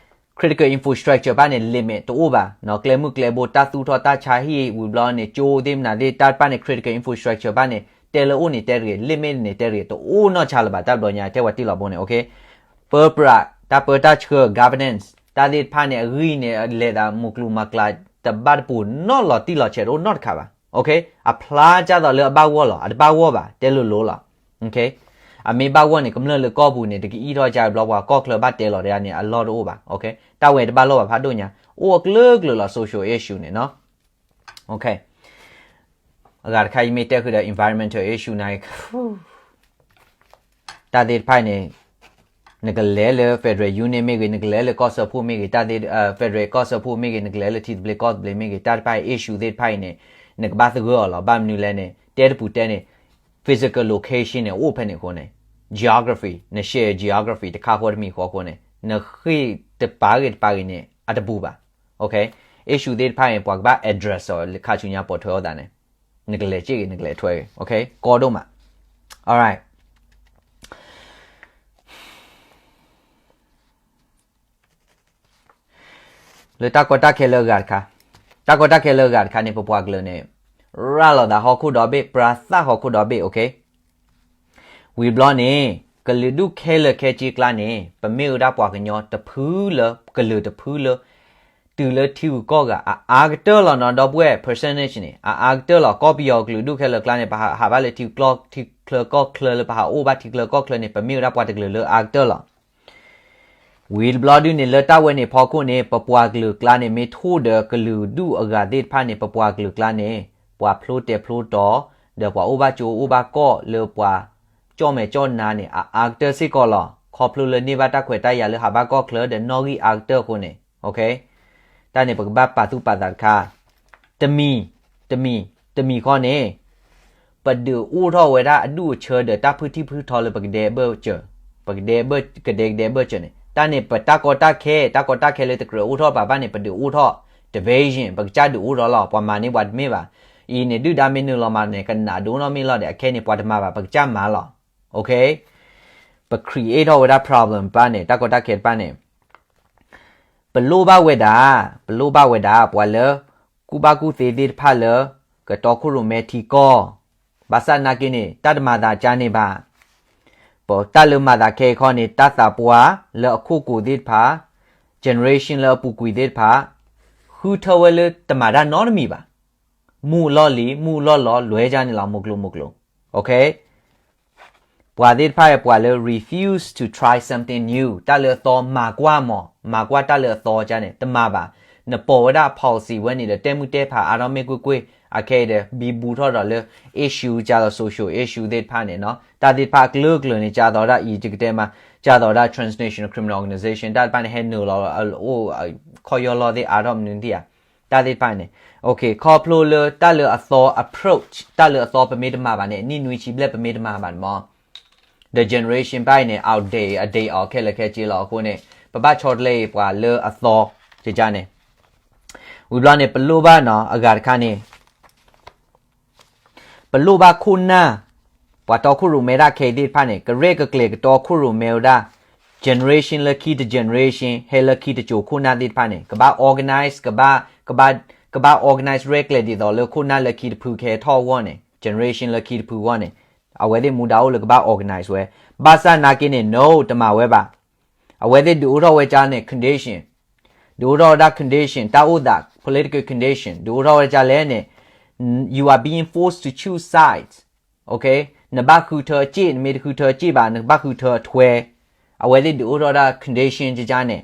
critical infrastructure ဘၣ်န့ၣ် limit တအိၣ်ဘၣ်, ကျဲမုၢ်ကျဲဘိ တၢ်သူၣ်ထီၣ်တၢ်ဆါဟံၣ်ဝံၤဘျီန့ၣ် ကၠိသ့ၣ်မနၤသ့ၣ် တၢ်တဖၣ်န့ၣ် critical infrastructure ဘၣ်န့ၣ် တဲလၢအိၣ်န့ၣ်တဲတဂ့ၤ, limit န့ၣ်တဲတဂ့ၤ, တအိၣ်နီၢ်ဆါလၢၤဘၣ် တၢ်ဘျီညါထဲပှၤတ့ၢ်လီၤဘိန့ၣ်, ပၢပြး တၢ်ပၢတၢ်ဆှၢ governance တၢ်သ့ၣ်တဖၣ်န့ၣ် အဂံၢ်န့ၣ် လဲၤသးမုၢ်ကျိၤမၤကျါ တဘၣ်တပူၤနီၢ်လီၤတံၢ်လီၤဆဲးတအိၣ်နီတခါဘၣ်, အဖျါကၢ်သိးလၢအဘၣ်ဂီၢ်လီၤ, အတဘၣ်ဂီၢ်ဘၣ် တဲလိၤလိၤလီၤ, အမ့ၢ်ဘၣ်ဂီၢ်န့ၣ် ကမျၢၢ်လၢကီၢ်ပူၤန့ၣ် တကအံၣ်ထီၣ်ကါဘျီပှၤကီၢ်ချၢဘၣ်တဲလီၤတဂၤန့ၣ် အလီၢ်တအိၣ်ဘၣ်, တၢ်ဝဲတဘၣ်လီၢ်ဘၣ်ဖးဒိၣ်ညါ, အိၣ်အကျၢၢ်ကျၢၢ်လီၤ social issue န့ၣ်နီၤ, အဂၤတခါယမ့ၢ်တဲဃုာ်ဒီး environmental issue န့ၣ် တၢ်သ့ၣ်တဖၣ်န့ၣ် နကလဲၤလၢ federal union မ့ၢ်ဂ့ၤ, နကလဲၤလၢကီၢ်စၢဖှိၣ်မ့ၢ်ဂ့ၤ, တၢ်သ့ၣ် federal ကီၢ်စၢဖှိၣ်မ့ၢ်ဂ့ၤ, နကလဲၤလၢထံသဘျ့ကီၢ်သဘျ့မ့ၢ်ဂ့ၤ, တၢ်တဖၣ် issue သ့ၣ်တဖၣ်အံၤန့ၣ် နကဘၣ်သဂၢၢ်အီၤလီၤ. ဘၣ်မနုၤလဲၣ်န့ၣ် တဲတပူၤတဲန့ၣ် physical location န့ၣ် အိၣ်ဖဲန့ၣ်အဃိန့ၣ် geography န share geography တခါဃီတမံၤဃီအဃိန့ၣ် နဃ့ၢ်တပာ်ဂ့ၤတပာ်ဂ့ၤန့ၣ် အတပူၤဘၣ်. issue သ့ၣ်တဖၣ်အံၤ ပှၤကဘၣ် address အီၤ ခါဆူညါပိာ်ထွဲအီၤသးန့ၣ် နကလဲၤစ့ၢ်ဂ့ၤ နကလဲၤထွဲဂ့ၤ ကီဒိၣ်မး. Alright. လၢတၢ်ကီတၢ်ခဲလၢအဂၤတခါ, တၢ်ကီတၢ်ခဲလၢအဂၤတခါန့ၣ် ပပှၤကလုာ်န့ၣ် ရၤလီၤသးဟီၣ်ခိၣ်ဒီဘ့ၣ်, ပြၤသၣ်ဟီၣ်ခိၣ်ဒီဘ့ၣ်, ဝံၤဘျီန့ၣ် ကလုာ်ဒူၣ်ခဲလၢာ်ခဲဆ့ကျါန့ၣ် ပမ့ၢ်ဝဲဒၣ်ပှၤကညီတဖုလၢ ကလုာ်တဖုလၢ တုၤလၢထံဂုၤကီၢ်ဂၤ အအါကတၢၢ်လီၤနီၤ ဒီပုၢ်ဝဲၢ် percentage န့ၣ် အအါကတၢၢ်လီၤ. ကီၢ်ပယီၤကလုာ်ဒူၣ်ခဲလၢာ်ကျါန့ၣ် ပဟးဘၣ်လၢထံကျိ ထံချၢကီၢ်ချၢလၢပဟးအိၣ်ဘၣ်ထံကျိကီၢ်ချၢန့ၣ် ပမ့ၢ်ဝဲဒၣ်ပှၤတကလုာ်လၢအအါကတၢၢ်လီၤ. ဝံၤတဘျီဒုန့ၣ် လၢတၢ်ဝဲန့ၣ်ဖီခိၣ်န့ၣ် ပပှၤကလုာ်ကျါန့ၣ် မ့ၢ်ထိၣ်ဒီးကလုာ်ဒူၣ်အဂၤသ့ၣ်တဖၣ်န့ၣ် ပပှၤကလုာ်ကျါန့ၣ် ပှၤဖျိတဲာ်ဖျိတီၤ ဒီးပှၤအိၣ်ဘၣ်ကၠိအိၣ်ဘၣ်ကီၢ်လၢပှၤ ကၠီၣ်မဲာ်ကၠီၣ်နါန့ၣ် အအါကတၢၢ်စ့ၢ်ကီးလီၤ. ခီဖျိလၢန့ၢ်ဘၣ်တၢ်ခွဲးတၢ်ယာ်လၢဟးဘၣ်ကီၢ်ချၢဒီးနီၣ်ဂံၢ်အါကတၢၢ်အဃိန့ၣ် တၢ်န့ၣ် ပကဘၣ်ပာ်သူၣ်ပာ်သးတခါ, တမံၤ, တမံၤ, တမံၤဃီန့ၣ် ပဒုးအိၣ်ထီၣ်ဝဲဒၣ်အဒူၣ်အဆၢဒီးတၢ်ဖုထံၣ်ဖုထီလၢပကဒဲဘၢၣ်စၢၤ, ပကဒဲဘၢၣ်, ကဒဲကဒဲဘၢၣ်စၢၤန့ၣ် တၢ်န့ၣ် ပတၢ်ကီတၢ်ခဲ, တၢ်ကီတၢ်ခဲလၢတကြၢးအိၣ်ထီၣ်ဘၣ်ဘၣ်န့ၣ် ပဒုးအိၣ်ထီၣ် division ပကစၢ်ဒုးအိၣ်ထီၣ်လီၤ. ပှၤမၤန့ၢ်ပှၤတမ့ၢ်ဘၣ်. အံၤန့ၣ် ဒုၣ်ဒါမ့ၢ်နုာ်လီၤမၤန့ၣ် ကနၣ်ဒိၣ်နီၢ်မ့ၢ်လီၤဒီး အခဲန့ၣ် ပှၤတမၤဘၣ် ပကစၢ်မၤလီၤ. ပ create ထီၣ်ဝဲဒၣ် problem တဖၣ်န့ၣ် တၢ်ကီတၢ်ခဲတဖၣ်န့ၣ် ပလိၣ်ဘၣ်ဝဲဒၣ်, ပလိၣ်ဘၣ်ဝဲဒၣ် ပှၤလၢ ကူၣ်ဘၣ်ကူၣ်သ့သ့ၣ်တဖၣ်လၢ ကတီခိၣ်ရိၣ်မဲထံကီၢ်, ဘၣ်ဆၣ်နာ်က့န့ၣ် တၢ်တမၤသးကါန့ၣ်ဘၣ်. ပတၢ်လၢမၤသးခဲအံၤခီန့ၣ် တၢ်သးပှၢ်လၢအခိၣ်ကိၤသ့ၣ်တဖၣ်, generation လၢအပူၤကွံာ်သ့ၣ်တဖၣ်, ဃုထၢဝဲလၢတမၤတၢ်နီတမံၤဘၣ်. မူလီၢ်လံၤ, မူလီၢ်လီၤ, လွဲၢ်ကၢန့ၣ်လီၤ, မူကျိၤမူကျိၤ. ပှၤသ့ၣ်တဖၣ်အံၤ ပှၤလၢ refuse to try something new တၢ်လၢအသီမၤကွၢ်မး, မၤကွၢ်တၢ်လၢအသီကၢန့ၣ် တမၤဘၣ်. နပိာ်ဝဲဒၣ် policy ဝဲန့ၣ်ဒီး တဲမုၢ်တဲဖးအါထီၣ်မ့ၢ်ကွ့ၢ်ကွ့ၢ် အခဲအံၤဒီး ဘံဘူထီၣ်ဒီးလၢ issue ကၢသိး social issue သ့ၣ်တဖၣ်န့ၣ်နီၤ, တၢ်သ့ၣ်တဖၣ်အကျၢၢ်ကျၢၢ်န့ၣ် ကၢသိးဒၣ်အံၤ ယကတဲမး, ကၢသိးဒၣ် transnational criminal organization တၢ်တဖၣ်န့ၣ် ဟဲနုာ်လီၤအိၣ် ခီၣ်ယီၢ်လီၢ်သ့ၣ်အါထီၣ်မနုၤသ့ၣ်ဧါ, တၢ်သ့ၣ်တဖၣ်န့ၣ် ခီဖျိလၢတၢ်လၢအသီ approach တၢ်လၢအသီပမ့ၢ်တမၤဘၣ်န့ၣ် နံၣ်နွံဆံဘျဲၣ်ပမ့ၢ်တမၤဘၣ်န့ၣ်မး the generation ဘၣ်အံၤန့ၣ် outdate အ date အီၤခဲလၢာ်ခဲဆ့လီၤ. အဃိန့ၣ် ပဘၣ်ဆီတလဲအံၤပှၤလၢအသီ ကကါန့ၣ် ဝံၤဘျီန့ၣ် ပလိၣ်ဘၣ်နီၤ အဂၤတခါန့ၣ် ပလိၣ်ဘၣ်ခိၣ်နၢ် ပှၤတီခိၣ်ရိၣ်မဲဒၣ်ခဲအံၤသ့ၣ်တဖၣ်န့ၣ် ကရဲၣ်ကကျဲၤကတီခိၣ်ရိၣ်မဲဝဲဒၣ် generation လၢခံတ generation ဟဲလၢခံတစိၤခိၣ်နၢ်သ့ၣ်တဖၣ်န့ၣ် ကဘၣ် organize ကဘၣ် ကဘၣ် ကဘၣ် organize ရဲၣ်ကျဲၤဒ်သိးလၢခိၣ်နၢ်လၢခံတဖုကဟဲထီၣ်အဂီၢ်န့ၣ် generation လၢခံတဖုအဂီၢ်န့ၣ် အဝဲသ့ၣ်မူဒါအိၣ်လၢကဘၣ် organize ဝဲ ဘၣ်ဆၣ်နာ်က့န့ၣ် no တမၤဝဲဘၣ်. အဝဲသ့ၣ်ဒုးအိၣ်ထီၣ်ဝဲကါန့ၣ် condition ဒုးအိၣ်ထီၣ်ဝဲဒၣ် condition တၢ်အိၣ်သး political condition ဒုးအိၣ်ထီၣ်ဝဲကါလဲၣ်န့ၣ် you are being forced to choose sides, okay? နဘၣ်ဃုထၢအစ့ၣ် နမ့ၢ်တဃုထၢအစ့ၣ်ဘၣ် နကဘၣ်ဃုထၢအထွဲ အဝဲသ့ၣ်ဒုးအိၣ်ထီၣ်ဒၣ် condition ကကါန့ၣ်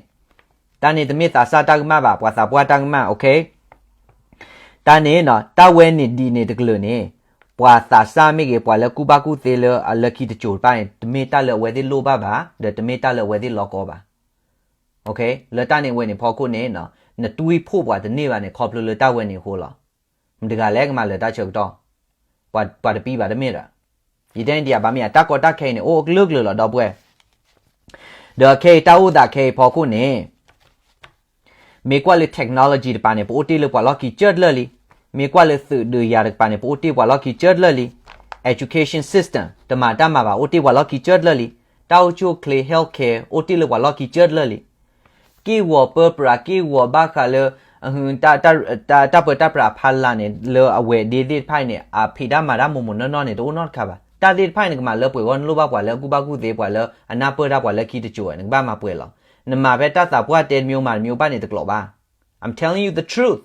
တၢ်န့ၣ်တမ့ၢ်သးစၢ်တၢ်ကမၣ်ဘၣ် ပှၤသးပှၢ်တၢ်ကမၣ် okay? တၢ်န့ၣ်နီၤ တၢ်ဝဲန့ၣ်ဒ်န့ၣ်တကလုာ်န့ၣ် ပှၤသးစၢ်မ့ၢ်ဂ့ၤ ပှၤလၢကူၣ်ဘၣ်ကူၣ်သ့လၢအလၢခံတစိၤတဖၣ်န့ၣ် တမ့ၢ်တၢ်လၢအဝဲသ့ၣ်လိၣ်ဘၣ်ဘၣ် ဒီးတမ့ၢ်တၢ်လၢအဝဲသ့ၣ်လီကီဘၣ် လၢတၢ်န့ၣ်ဝဲန့ၣ်ဖီခိၣ်န့ၣ် နတွံၢ်ဖှိၣ်ပှၤတန့ၢ်ဘၣ်န့ၣ် ခီဖျိလၢတၢ်ဝဲန့ၣ်အဃိလီၤ. မတဂၤလဲၣ်ကမၤလၢာ်တၢ်ဆၢကတီၢ် ပှၤတပံဘၣ်တမ့ၢ်ဒီး ယတဲန့ၣ်ဒံးအဘၣ်မ့ၢ်ဧါ တၢ်ကီတၢ်ခဲအံၤန့ၣ် အိၣ်အကလုာ်ကလုာ်လီၤ ဒီပုၢ်ဝဲၢ် ဒီးခဲအံၤတၢ်အိၣ်သးခဲအံၤဖီခိၣ်န့ၣ် မ့ၢ်ကွၢ်လၢ technology တပၤန့ၣ် ပအိၣ်တ့ၢ်လၢပှၤလီၢ်ခံကၢၢ်တလၢာ်လံ. မ့ၢ်ကွၢ်လၢသုးဒုးယၤတကပၤန့ၣ် ပအိၣ်တ့ၢ်ပှၤလီၢ်ခံကၢၢ်တလၢာ်လံ. Education system တမၤတၢ်မၤဘၣ် အိၣ်တ့ၢ်ပှၤလီၢ်ခံကၢၢ်တလၢာ်လံ. တၢ်အိၣ်ဆူၣ်အိၣ်ချ့ healthcare အိၣ်တ့ၢ်လၢပှၤလီၢ်ခံကၢၢ်တလၢာ်လံ. က့ၢ်ဂီၤပၢပြး က့ၢ်ဂီၤဘၣ်ဃးလၢ တၢ်ပၢတၢ်ပြးအဖီလာ်န့ၣ် လၢအဝဲၤဒ့သ့ၣ်တဖၣ်အံၤန့ၣ် အဖံးတၢ်မၤတၢ်မိၢ်မိၢ်နီၢ်နီၢ်န့ၣ် တအိၣ်နီတခါဘၣ်. တၢ်သ့ၣ်တဖၣ်အံၤန့ၣ် နကမၤလၢပှဲၤဂီၢ် နလိၣ်ဘၣ်ပှၤလၢအကူၣ်ဘၣ်ကူၣ်သ့ ပှၤလၢအနၢ်ပၢၢ်တၢ် ပှၤလၢခံတစိၤ နကဘၣ်မၤပှဲၤလီၤ. နမၤဖဲတၢ်သးပှၢ်တဲတမံၤမၤတမံၤဘၣ်န့ၣ် တကျိၤဘၣ်. I'm telling you the truth.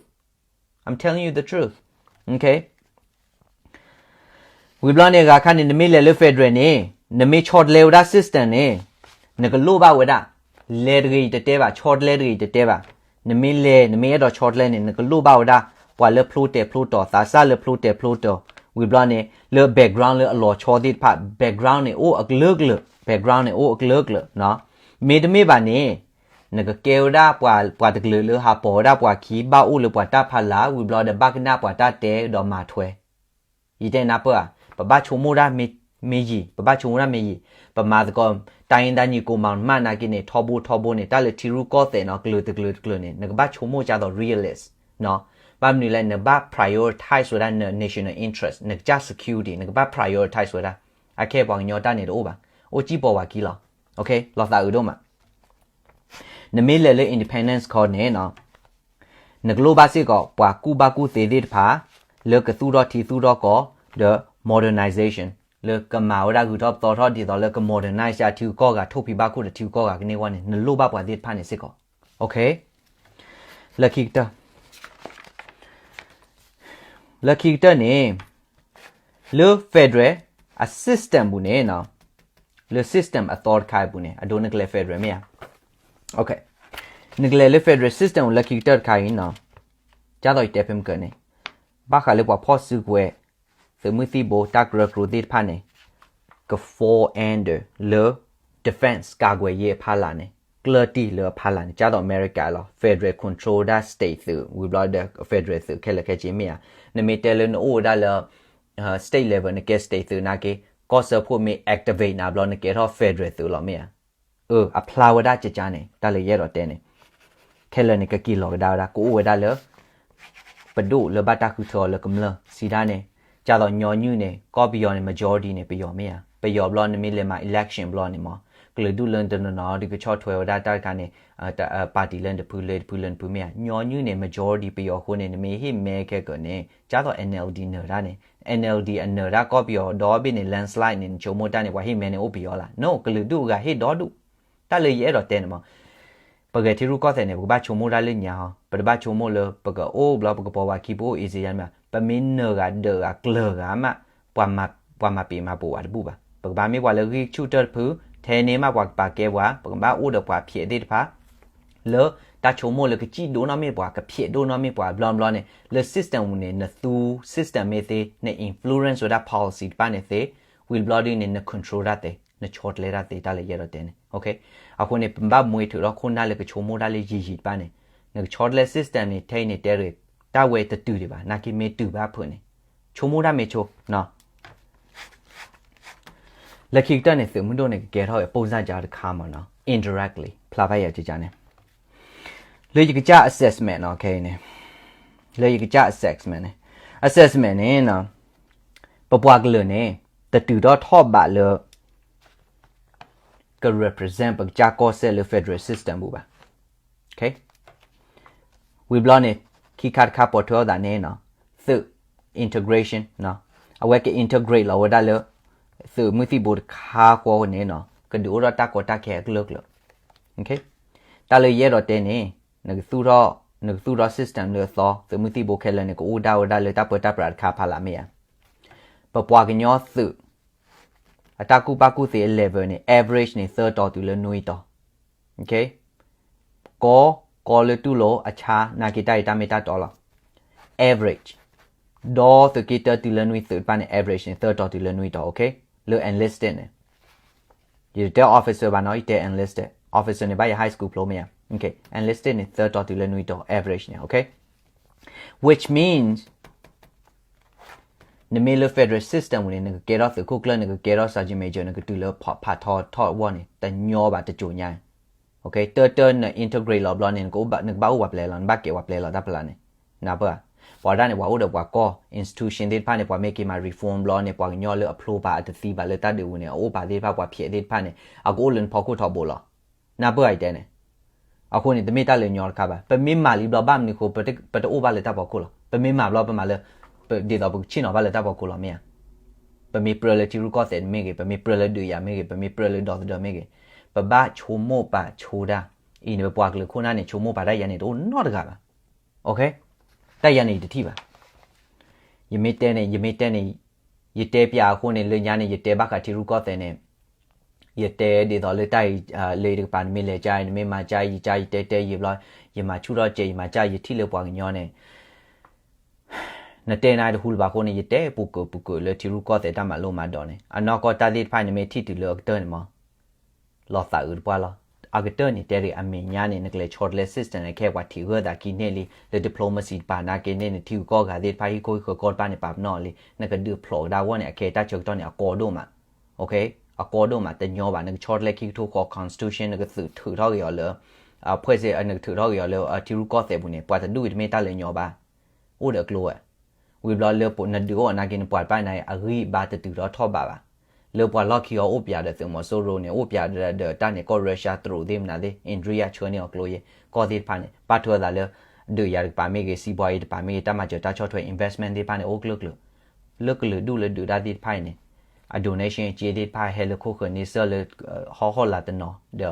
I'm telling you the truth. Okay. ဝံၤဘျီန့ၣ် ဂၤခါန့ၣ် နမ့ၢ်လဲၤလၢ federal န့ၣ် နမ့ၢ်ဆီတလဲဝဲဒၣ် system န့ၣ် နကလိၣ်ဘၣ်ဝဲဒၣ် လဲၤတဂ့ၤယတတဲဘၣ် ဆီတလဲတဂ့ၤယတတဲဘၣ်. နမ့ၢ်လဲၤ နမ့ၢ်အဲၣ်ဒိးဆီတလဲန့ၣ် နကလိၣ်ဘၣ်ဝဲဒၣ် ပှၤလၢဖျိတဲာ်ဖျိတီၤ သးစၢ်လၢဖျိတဲာ်ဖျိတီၤ ဝံၤဘျီန့ၣ် လၢ background လၢအလီၤဆီသ့ၣ်တဖၣ် background န့ၣ်အိၣ်အကလုာ်ကလုာ် background န့ၣ်အိၣ်အကလုာ်ကလုာ် မ့တမ့ၢ်ဘၣ်န့ၣ် နကကဲဝဲဒၣ်ပှၤတကလုာ်လၢဟးပိာ်ဝဲဒၣ်ပှၤခံ ဘၣ်အိၣ်လၢပှၤတၢ်ဖီလာ် ဝံၤဘျီဒီးဘၣ်ကနၣ်ပှၤတၢ်တဲဒီးမၤထွဲ ယတဲနၢ်ပၢၢ်ဧါ, ပဘၣ်ဆိကမိၣ်တၢ်မ့ၢ်ယံၤ, ပဘၣ်ဆိကမိၣ်တၢ်မ့ၢ်ယံၤ, ပမၤသကိး တိုင်းရင်းသားညီအစ်ကို မၤမးနာ်က့န့ၣ် ထီဘိထီဘိန့ၣ် တၢ်လၢထံရူၢ်ကီၢ်သဲးနီၤ ကျၢၤတကျၢၤတကျၢၤန့ၣ် နကဘၣ်ဆိကမိၣ်ကသိး realist နီၤ, ဘၣ်မနုၤလဲၣ် နဘၣ် prioritize ဝဲဒၣ်န national interest နကစၢ် security နကဘၣ် prioritize ဝဲဒၣ်, အခဲအံၤပှၤကညီတၢ်န့ၣ်တအိၣ်ဘၣ်, အိၣ်စံၣ်ပိာ်ဝဲခံလီၤ, လီၤသးအုးဒိၣ်မး နမ့ၢ်လဲၤလၢ independence call န့ၣ်နီၤ, နကလိၣ်ဘၣ်စ့ၢ်ကီး ပှၤကူၣ်ဘၣ်ကူၣ်သ့သ့ၣ်တဖၣ် လၢကသူၣ်ထီၣ်ထံသူၣ်ထီၣ်ကီၢ် ဒီး modernization လၢကမၤဝဲဒၣ်ဂုၤထီၣ်ပသီထီၣ်ဒ်သိးလၢက modernize ထံဂုၤကီၢ်ဂၤ ထိၣ်ဖံးဘၣ်ခိၣ်ဒီးထံဂုၤကီၢ်ဂၤကန့ၢ်အဂီၢ်န့ၣ် နလိၣ်ဘၣ်ပှၤသ့ၣ်တဖၣ်န့ၣ်စ့ၢ်ကီး, လၢခံကတၢၢ် လၢခံကတၢၢ်န့ၣ် လၢ federal အ system ပူၤန့ၣ်နီၤ, လၢ system အသီတခါအံၤပူၤန့ၣ် အဒိနကလဲၤ federal မ့ၢ်ဧါ, နကလဲၤလၢ federal system ပူၤလၢခံကတၢၢ်တခါအံၤနီၤ, ကၢ်သိးယတဲဖဲမုၢ်ကၢန့ၣ်, ဘၣ်ဃးလၢပှၤဖီၣ်စုကဝဲၤ သုးမုၢ်သံၣ်ဘိ တၢ်ကရၢကရိသ့ၣ်တဖၣ်န့ၣ် က fall under လၢ defense ကာကွယ်ရေး အဖီလာ်န့ၣ် ကျၢၢ်တံၢ်လၢအဖီလာ်န့ၣ် ကၢ်သိးအမဲရကၤလီၤ, federal control ဒၣ် state သုး ဝံၤဘျီဒီး federal သုးခဲလၢာ်ခဲဆ့မ့ၢ်ဧါ, နမ့ၢ်တဲလၢနအိၣ်ဝဲဒၣ်လၢ state level နကဲ state သုးနာ်က့, ကီၢ်စၢဖှိၣ်မ့ၢ် activate နၤဘျီ နကဲထီၣ် federal သုးလီၤမ့ၢ်ဧါ, အဖျါဝဲဒၣ်ကကါန့ၣ် တၢ်လၢယအဲၣ်ဒိးတဲန့ၣ်, ခဲလၢာ်န့ၣ် ကက့ၤလီၤကဒါဝဲဒၣ် ကအိၣ်ဝဲဒၣ်လၢ ပဒိၣ်လၢဘၣ်တၢ်ဃုထၢအီၤလၢကမျၢၢ် စံးဒၣ်န့ၣ်, ကၢ်သိးညီနုၢ်န့ၣ် ကီၢ်ပယီၤန့ၣ် majority န့ၣ် ပယီၤမ့ၢ်ဧါ, ပယီၤဘျီ နမ့ၢ်လဲၤမၤ election ဘျီန့ၣ်မ့ၢ် ကလုာ်ဒူၣ်လၢတနီၤနီၤ ဒုးကဆီၣ်ထွဲဝဲဒၣ်တၢ်တခါန့ၣ် party လၢနတဖုလၢတဖုလၢနဖုမ့ၢ်ဧါ, ညီနုၢ်န့ၣ် majority ပယီၤအဃိန့ၣ် နမ့ၢ်ဟ့ၣ်မဲခဲကၢန့ၣ် ကၢ်သိး NLD နၢၤတၢ်န့ၣ်, NLD အနၢၤတၢ်ကီၢ်ပယီၤဒီဘ့ၣ်န့ၣ် landslide န့ၣ် နဆိကမိၣ်တၢ်န့ၣ် ပှၤဟ့ၣ်မဲန့ၣ်အိၣ်ပယီၤလၢ်, no ကလုာ်ဒူၣ်အဂၤဟ့ၣ်ဒီဒူၣ်, တၢ်လၢယအဲၣ်ဒိးတဲန့ၣ်မ့ၢ် ပဂဲၤထံရူၢ်ကီၢ်သဲးန့ၣ် ပကဘၣ်ဆိကမိၣ်တၢ်လၢညါဟီ, ပတဘၣ်ဆိကမိၣ်လၢပကအိၣ်ဘျီ ပကပိာ်ဝဲခံ ပအိၣ် easy ယါမ့ၢ်, ပမ့ၢ်နၢၤဂၤဒၢးဂၤကျၢၤဂၤမး ပှၤမၤပ့ၤမၤပိာ်ဝဲတဘူၣ်ဘၣ်, ပကဘၣ်မ့ၢ်ပှၤလၢဂံၢ်ဆူၣ်တၢၢ်တဖု, ထဲန့ၣ်မးပှၤကပာ်ကဲပှၤ, ပကဘၣ်အိၣ်ဒီးပှၤဖျဲးသ့ၣ်တဖၣ် လၢတၢ်ဆိကမိၣ်လၢကစံၣ်ဒိၣ်နီၢ်မ့ၢ်ပှၤ ကဖျဲးဒိၣ်နီၢ်မ့ၢ်ပှၤ ဘျီဘျီန့ၣ် လၢ system ပူၤန့ၣ် နသူ system မ့ၢ်သ့ န influence ဝဲဒၣ် policy တဖၣ်န့ၣ်သ့, ဝံၤတဘျီဒုန့ၣ် န control တၢ်သ့, နဆီတလဲတၢ်သ့ တၢ်လၢယအဲၣ်ဒိးတဲန့ၣ် အဃိန့ၣ် ပဘၣ်မှ့ထၢၣ်ဒီးခိၣ်နၢ်လၢကဆိကမိၣ်တၢ်လၢယံာ်ယံာ်တဖၣ်န့ၣ်, နကဆီတလဲ system န့ၣ် ထဲအံၤန့ၣ်တဲတဂ့ၤ, တၢ်ဝဲတတုၤဒံးဘၣ်, နာ်က့မ့ၢ်တုၤဘၣ်ဖုးန့ၣ်, ဆိကမိၣ်တၢ်မ့ၢ်ဆိ, လၢ လၢခံကတၢၢ်န့ၣ် သုးမုၢ်ဒိၣ်န့ၣ် ကကဲထီၣ်ဝဲ ပုံစံ ကါတခါမးနီၤ indirectly ဖျါဖးယၤကကန့ၣ် လၢယကစၢ် assessment နီၤ ခဲအံၤန့ၣ် လၢယကစၢ် assessment န့ၣ် assessment န့ၣ် ပပှၤကလုာ်န့ၣ် တတုၤထီၣ်ထီၣ်ဘးလၢ က represent ပကစၢ်ကီၢ်စဲၣ်လၢ federal system ပူၤဘၣ်. ဝံၤဘျီန့ၣ် ခံခါတခါပိာ်ထွဲအသးန့ၣ် သုး integration အဝဲက integrate လီၤဝဲဒၣ်လၢ သုးမုၢ်သံၣ်ဘိတခါဃီန့ၣ် ကဒုးအိၣ်ထီၣ်တၢ်ကီတၢ်ခဲအကလုာ်ကလုာ် တၢ်လၢယအဲၣ်ဒိးတဲန့ၣ် နကသူၣ်ထီၣ် system လၢအသီ သုးမုၢ်သံၣ်ဘိခဲလၢာ်န့ၣ် ကအိၣ်ဒၣ်ဝဲဒၣ်လၢတၢ်ပၢတၢ်ပြးတခါဖးလၢ်မ့ၢ်ဧါ. ပပှၤကညီသုး အတၢ်ကူၣ်ဘၣ်ကူၣ်သ့အ level န့ၣ် average န့ၣ် သၢတီၤတုၤလၢနွံတီၤ ကီ ကီလၢတူၢ်လိာ်အဆါ နာ်က့တၢ်အံၤတၢ်မ့ၢ်တၢ်တီလီၤ average ဒီးသုးက့တၢတုၤလၢနွံသုးတဖၣ်န့ၣ် average န့ၣ် သၢတီၤတုၤလၢနွံတီၤ လၢ enlisted န့ၣ် ယတတဲ officer ဘၣ်နီၤ ယတဲ enlisted, officer န့ၣ် ဘၣ်ယ high school ဖျိမ့ၢ်ဧါ enlisted န့ၣ် သၢတီၤတုၤလၢနွံတီၤ average န့ၣ် which means နမ့ၢ်လၢ federal system ပူၤန့ၣ် နကကဲထီၣ်သုးခိၣ်ကျၢၢ် နကကဲထီၣ် sergeant major နကတုၤလၢဖးထီထီၣ်ဝီန့ၣ် တညီဘၣ်တကိညါ တၢတၢ န integrate လီၤဘျီန့ၣ် နကဘၣ်အိၣ်ပှၤပျဲလီၤ နဘၣ်ကဲပှၤပျဲလီၤတၢ်ဖးလၢ်န့ၣ် နၢ်ပၢၢ်ဧါ. ပှၤဒၣ်န့ၣ် ပှၤအိၣ်ဒီးပှၤကီၢ် institution သ့ၣ်တဖၣ်န့ၣ် ပှၤမ့ၢ်က့ၤမၤ reform ဘျီန့ၣ် ပှၤကညီလၢအဖျိပာ် အတသံဘၣ်လၢတၢ်ဒုးပူၤန့ၣ် အအိၣ်ပာ်သ့ၣ်တဖၣ် ပှၤဖျဲးသ့ၣ်တဖၣ်န့ၣ် အကအိၣ်လၢနဖီခိၣ်ထီဘိလီၤ. နၢ်ပၢၢ်ဧါ ယတဲန့ၣ် အဃိန့ၣ် တမ့ၢ်တၢ်လၢညီတခါဘၣ်. ပမ့ၢ်မၤလံဘျီဘၣ်မနုၤအဃိ ပတအိၣ်ဘၣ်လၢတၢ်ဖီခိၣ်လီၤ. ပမ့ၢ်မၤဘျီပမၤလၢ ဒ်သိးပကဆ့ၣ်နီၤဘၣ်လၢတၢ်ဖီခိၣ်လီၤ မ့ၢ်ဧါ. ပမ့ၢ်ပြၢလၢထံရူၢ်ကီၢ်သဲးမ့ၢ်ဂ့ၤ, ပမ့ၢ်ပြၢလၢဒုးယၤမ့ၢ်ဂ့ၤ, ပမ့ၢ်ပြၢလၢဒီသဒၢမ့ၢ်ဂ့ၤ, ပဘၣ်ဆိကမိၣ်ပာ်ဆိတၢ်. အံၤန့ၣ် ပပှၤကလုာ်ခိၣ်နၢ်န့ၣ် ဆိကမိၣ်ပာ်တၢ်ယၤန့ၣ် တအိၣ်နီတဂၤဘၣ်. တၢ်ယၤန့ၣ် ယတထံၣ်ဘၣ်. ယမ့ၢ်တဲန့ၣ် ယမ့ၢ်တဲန့ၣ် ယတဲပၠးအဃိန့ၣ် လၢညါန့ၣ် ယတဲဘၣ်ဃးထံရူၢ်ကီၢ်သဲးန့ၣ် ယတဲဒ်သိးလၢတၢ်အံၤ လၢယတကပၤ နမ့ၢ်လဲၤကါအံၤ နမ့ၢ်မၤကါအံၤ ယကါယတဲတဲယံာ်ဘျီ ယမၤဆူၣ်ထီၣ်စဲး ယမၤကါ ယထံၣ်လၢပှၤကညီန့ၣ် နတဲနၤတဟူလၢၤဘၣ်အဃိန့ၣ် ယတဲပူၤကၢၤပူၤကၢၤလၢထံရူၢ်ကီၢ်သဲးတၢ်မၤလိမၤဒိးန့ၣ် အနီၢ်ကီၢ်တၢ်သ့ၣ်တဖၣ် နမ့ၢ်ထံၣ်တုၤလၢအကတၢၢ်န့ၣ်မး လီၤသးအုးတပှၢ်လီၤ. အကတၢၢ်န့ၣ် တဲတဂ့ၤအမဲာ်ညါန့ၣ် နကလဲၤဆီတလဲ system န့ၣ် ခဲပှၤထံၣ်ဂၢၢ်သးခံန့ၣ်လံ လၢ diplomacy တပၤနာ်က့န့ၣ် နထံဂုၤကီၢ်ဂၤသ့ၣ်တဖၣ် ဟံၣ်ခိၣ်ဟံၣ်ဃၢၤကီၢ်တပၤန့ၣ် ပာ်ပနီၣ်လံ နကဒုးဖျိးကဒါဝဲန့ၣ် အခဲတၢ်ဆၢကတီၢ်န့ၣ် အကီဒိၣ်မး အကီဒိၣ်မး တညီဘၣ် နကဆီတလဲခံကထိဃီ constitution နကသုးထုးထီၣ်က့ၤအီၤလၢ အဖှဲးစ့ နကထုးထီၣ်က့ၤအီၤလၢ ထံရူၢ်ကီၢ်သဲးပူၤန့ၣ် ပှၤတဒူၣ်အံၤတမ့ၢ်တၢ်လၢညီဘၣ် အိၣ်ဒီးအကျိၤဝဲ ဝံၤဘျီလၢနဒုးအိၣ်အနာ်က့န့ၣ် ပှၤတဖၣ်န့ၣ် အဂံၢ်အဘါတတုၤထီၣ်ထီၣ်ဘးဘၣ်. လၢပှၤလီၢ်ခံအီၤအိၣ်ပၠးဒီးသုးမီၤစိရိၤန့ၣ် အိၣ်ပၠးဒီးတၢ်န့ၣ် ကီၢ်ရၢရှါတရူးသ့ၣ်မနုၤသ့ၣ် India ဆှၢန့ၢ်အီၤကျိယဲ ကီၢ်သ့ၣ်တဖၣ်န့ၣ် ပာ်ထွဲအသးလၢ ဒုးယၤတကပၤမ့ၢ်ဂ့ၤ စံးဘှါအံၤတကပၤမ့ၢ်ဂ့ၤ တၢ်မၤစၢၤတၢ်ဆီၣ်ထွဲ investment သ့ၣ်တဖၣ်န့ၣ် အိၣ်ကျၢၢ်ကျၢၢ် လၢကလုာ်ဒူၣ်လၢဒုးတၢ်သ့ၣ်တဖၣ်အံၤန့ၣ် အ donation အစ့သ့ၣ်တဖၣ်ဟဲလၢခိၣ်ဃၢၤန့ဆၢၣ်လၢ ဟီၣ်ဟီၣ်လာ်တနီၤ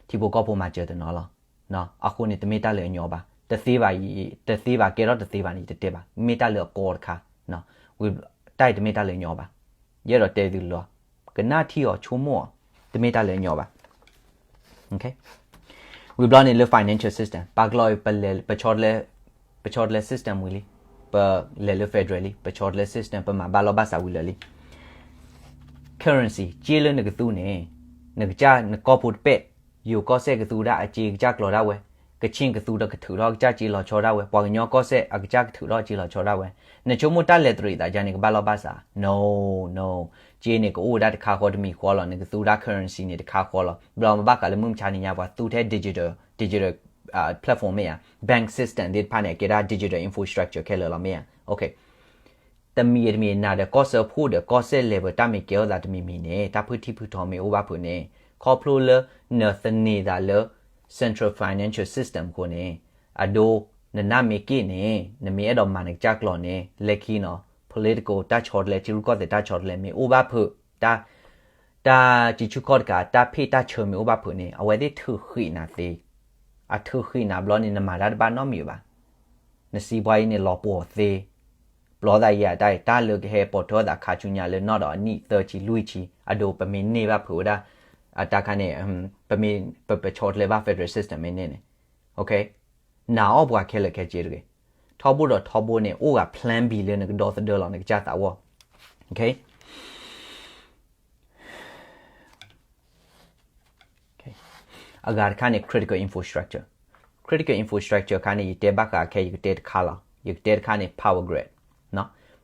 ဒီးထံဖိကီၢ်ဖိမၤစၢၤတနီၤလီၤ. အဃိန့ၣ် တမ့ၢ်တၢ်လၢအညီဘၣ်. တသ့ဘၣ်, တသ့ဘၣ် ကဲထီၣ်တသ့ဘၣ်န့ၣ် ယတတဲဘၣ်. မ့ၢ်တၢ်လၢအကီတခါ, တၢ်အံၤတမ့ၢ်တၢ်လၢအညီဘၣ်. ယအဲၣ်ဒိးတဲသုလီၤ, ကနၣ်ထံအီၤဆိကမိၣ်အီၤ, တမ့ၢ်တၢ်လၢအညီဘၣ်. ဝံၤဘျီန့ၣ်လၢ financial system ပာ်ကလီအံၤ ပဆီတလဲ system ဝံၤလံ, ပလဲၤလၢ federal လံ, ပဆီတလဲ system ပမၤဘၣ်လီၢ်ဘၣ်စးဝံၤလၢာ်လံ. currency စ့လၢနကသူန့ၣ်, နကစၢ်နကီၢ်ဖိတပဲၣ်, ယိၤကီၢ်စဲၣ်ကသူဒၣ်အစ့ကစၢ်ကျီၤဒၣ်ဝဲ, ကဆ့ၣ်ကသူဒီးကထုးထီၣ်ကစၢ်စ့လီၤဆီဒၣ်ဝဲ, ပှၤကညီကီၢ်စဲၣ်အကစၢ်ကထုးထီၣ်စ့လီၤဆီဒၣ်ဝဲ, နဆိကမိၣ်တၢ်လဲၤတရံးသးယါန့ၣ် ကဘၣ်လီၢ်ဘၣ်စး, no, no, စ့န့ၣ် ကအိၣ်ဝဲဒၣ်တခါဃီတမံၤဃီလီၤ, နကသူဒၣ် currency န့ၣ်တခါဃီလီၤ, ဘျီမ့ၢ်ဘၣ်ဃးလၢမုၢ်မဆါနံၤညါ ပှၤသူထဲ digital, digital platform မ့ၢ်ဧါ, bank system သ့ၣ်တဖၣ်န့ၣ် အကဲဒၣ် digital infrastructure ခဲလၢာ်လီၤမ့ၢ်ဧါ. တမံၤတမံၤနၤဒီးကီၢ်စၢဖှိၣ်ဒီးကီၢ်စဲၣ် level တၢ်မ့ၢ်ကဲထီၣ်သးတမံၤမံၤန့ၣ် တၢ်ဖုၣ်ထံဖုၣ်ထီမ့ၢ်အိၣ်ဘၣ်ဖုးန့ၣ်, ခီဖျိလၢနသန့ၤသးလၢ central financial system အဃိန့ၣ်, အဒိ နနၢ်မ့ၢ်က့ၣ်န့ၣ် နမ့ၢ်အဲၣ်ဒိးမၤနကစၢ်ကျိာ်န့ၣ် လၢခံနီၤ political တၢ်ဆီတလဲ ထံရူၢ်ကီၢ်သဲးတၢ်ဆီတလဲမ့ၢ်အိၣ်ဘၣ်ဖုး, တၢ် တၢ်စုဆူၣ်ခီၣ်တကး တၢ်ဖ့ၣ်တၢ်ဆၢမ့ၢ်အိၣ်ဘၣ်ဖုးန့ၣ် အဝဲသ့ၣ်ထုးဃံးနၤသ့, အထုးဃံးနၤဘျီန့ၣ် နမၤတၢ်တဘၣ်နီတမံၤဘၣ်, နစံးပှၤအံၤန့ၣ် လီၤပှီၢ်သ့, ဘျီသးယၤတၢ်အံၤ တၢ်လၢကဟဲပိာ်ထွဲသးခါဆူညါလၢနီၢ်ဒီးအနံၣ်သၢဆံလွံၢ်ဆံ အဒိ ပမ့ၢ်န့ၢ်ဘၣ်ဖုးဝဲဒၣ် အတၢ်ခါန့ၣ် ပမ့ၢ် ပ ပဆီတလဲဘၣ် federal system မ့ၢ်န့ၢ်န့ၣ် နာ်အီၣ်ပှၤခဲလၢာ်ခဲဆ့တဂ့ၤ. ထီဘိဒီးထီဘိန့ၣ် အိၣ်ဂၤ plan B လၢနကဒီသဒၢလီၤနကစၢ်သးဝီ. အဂၤတခါန့ၣ် critical infrastructure, critical infrastructure ခါန့ၣ် ယတဲဘၣ်ဃးခဲ ယကတဲတခါလီၤ. ယကတဲတခါန့ၣ် power grid,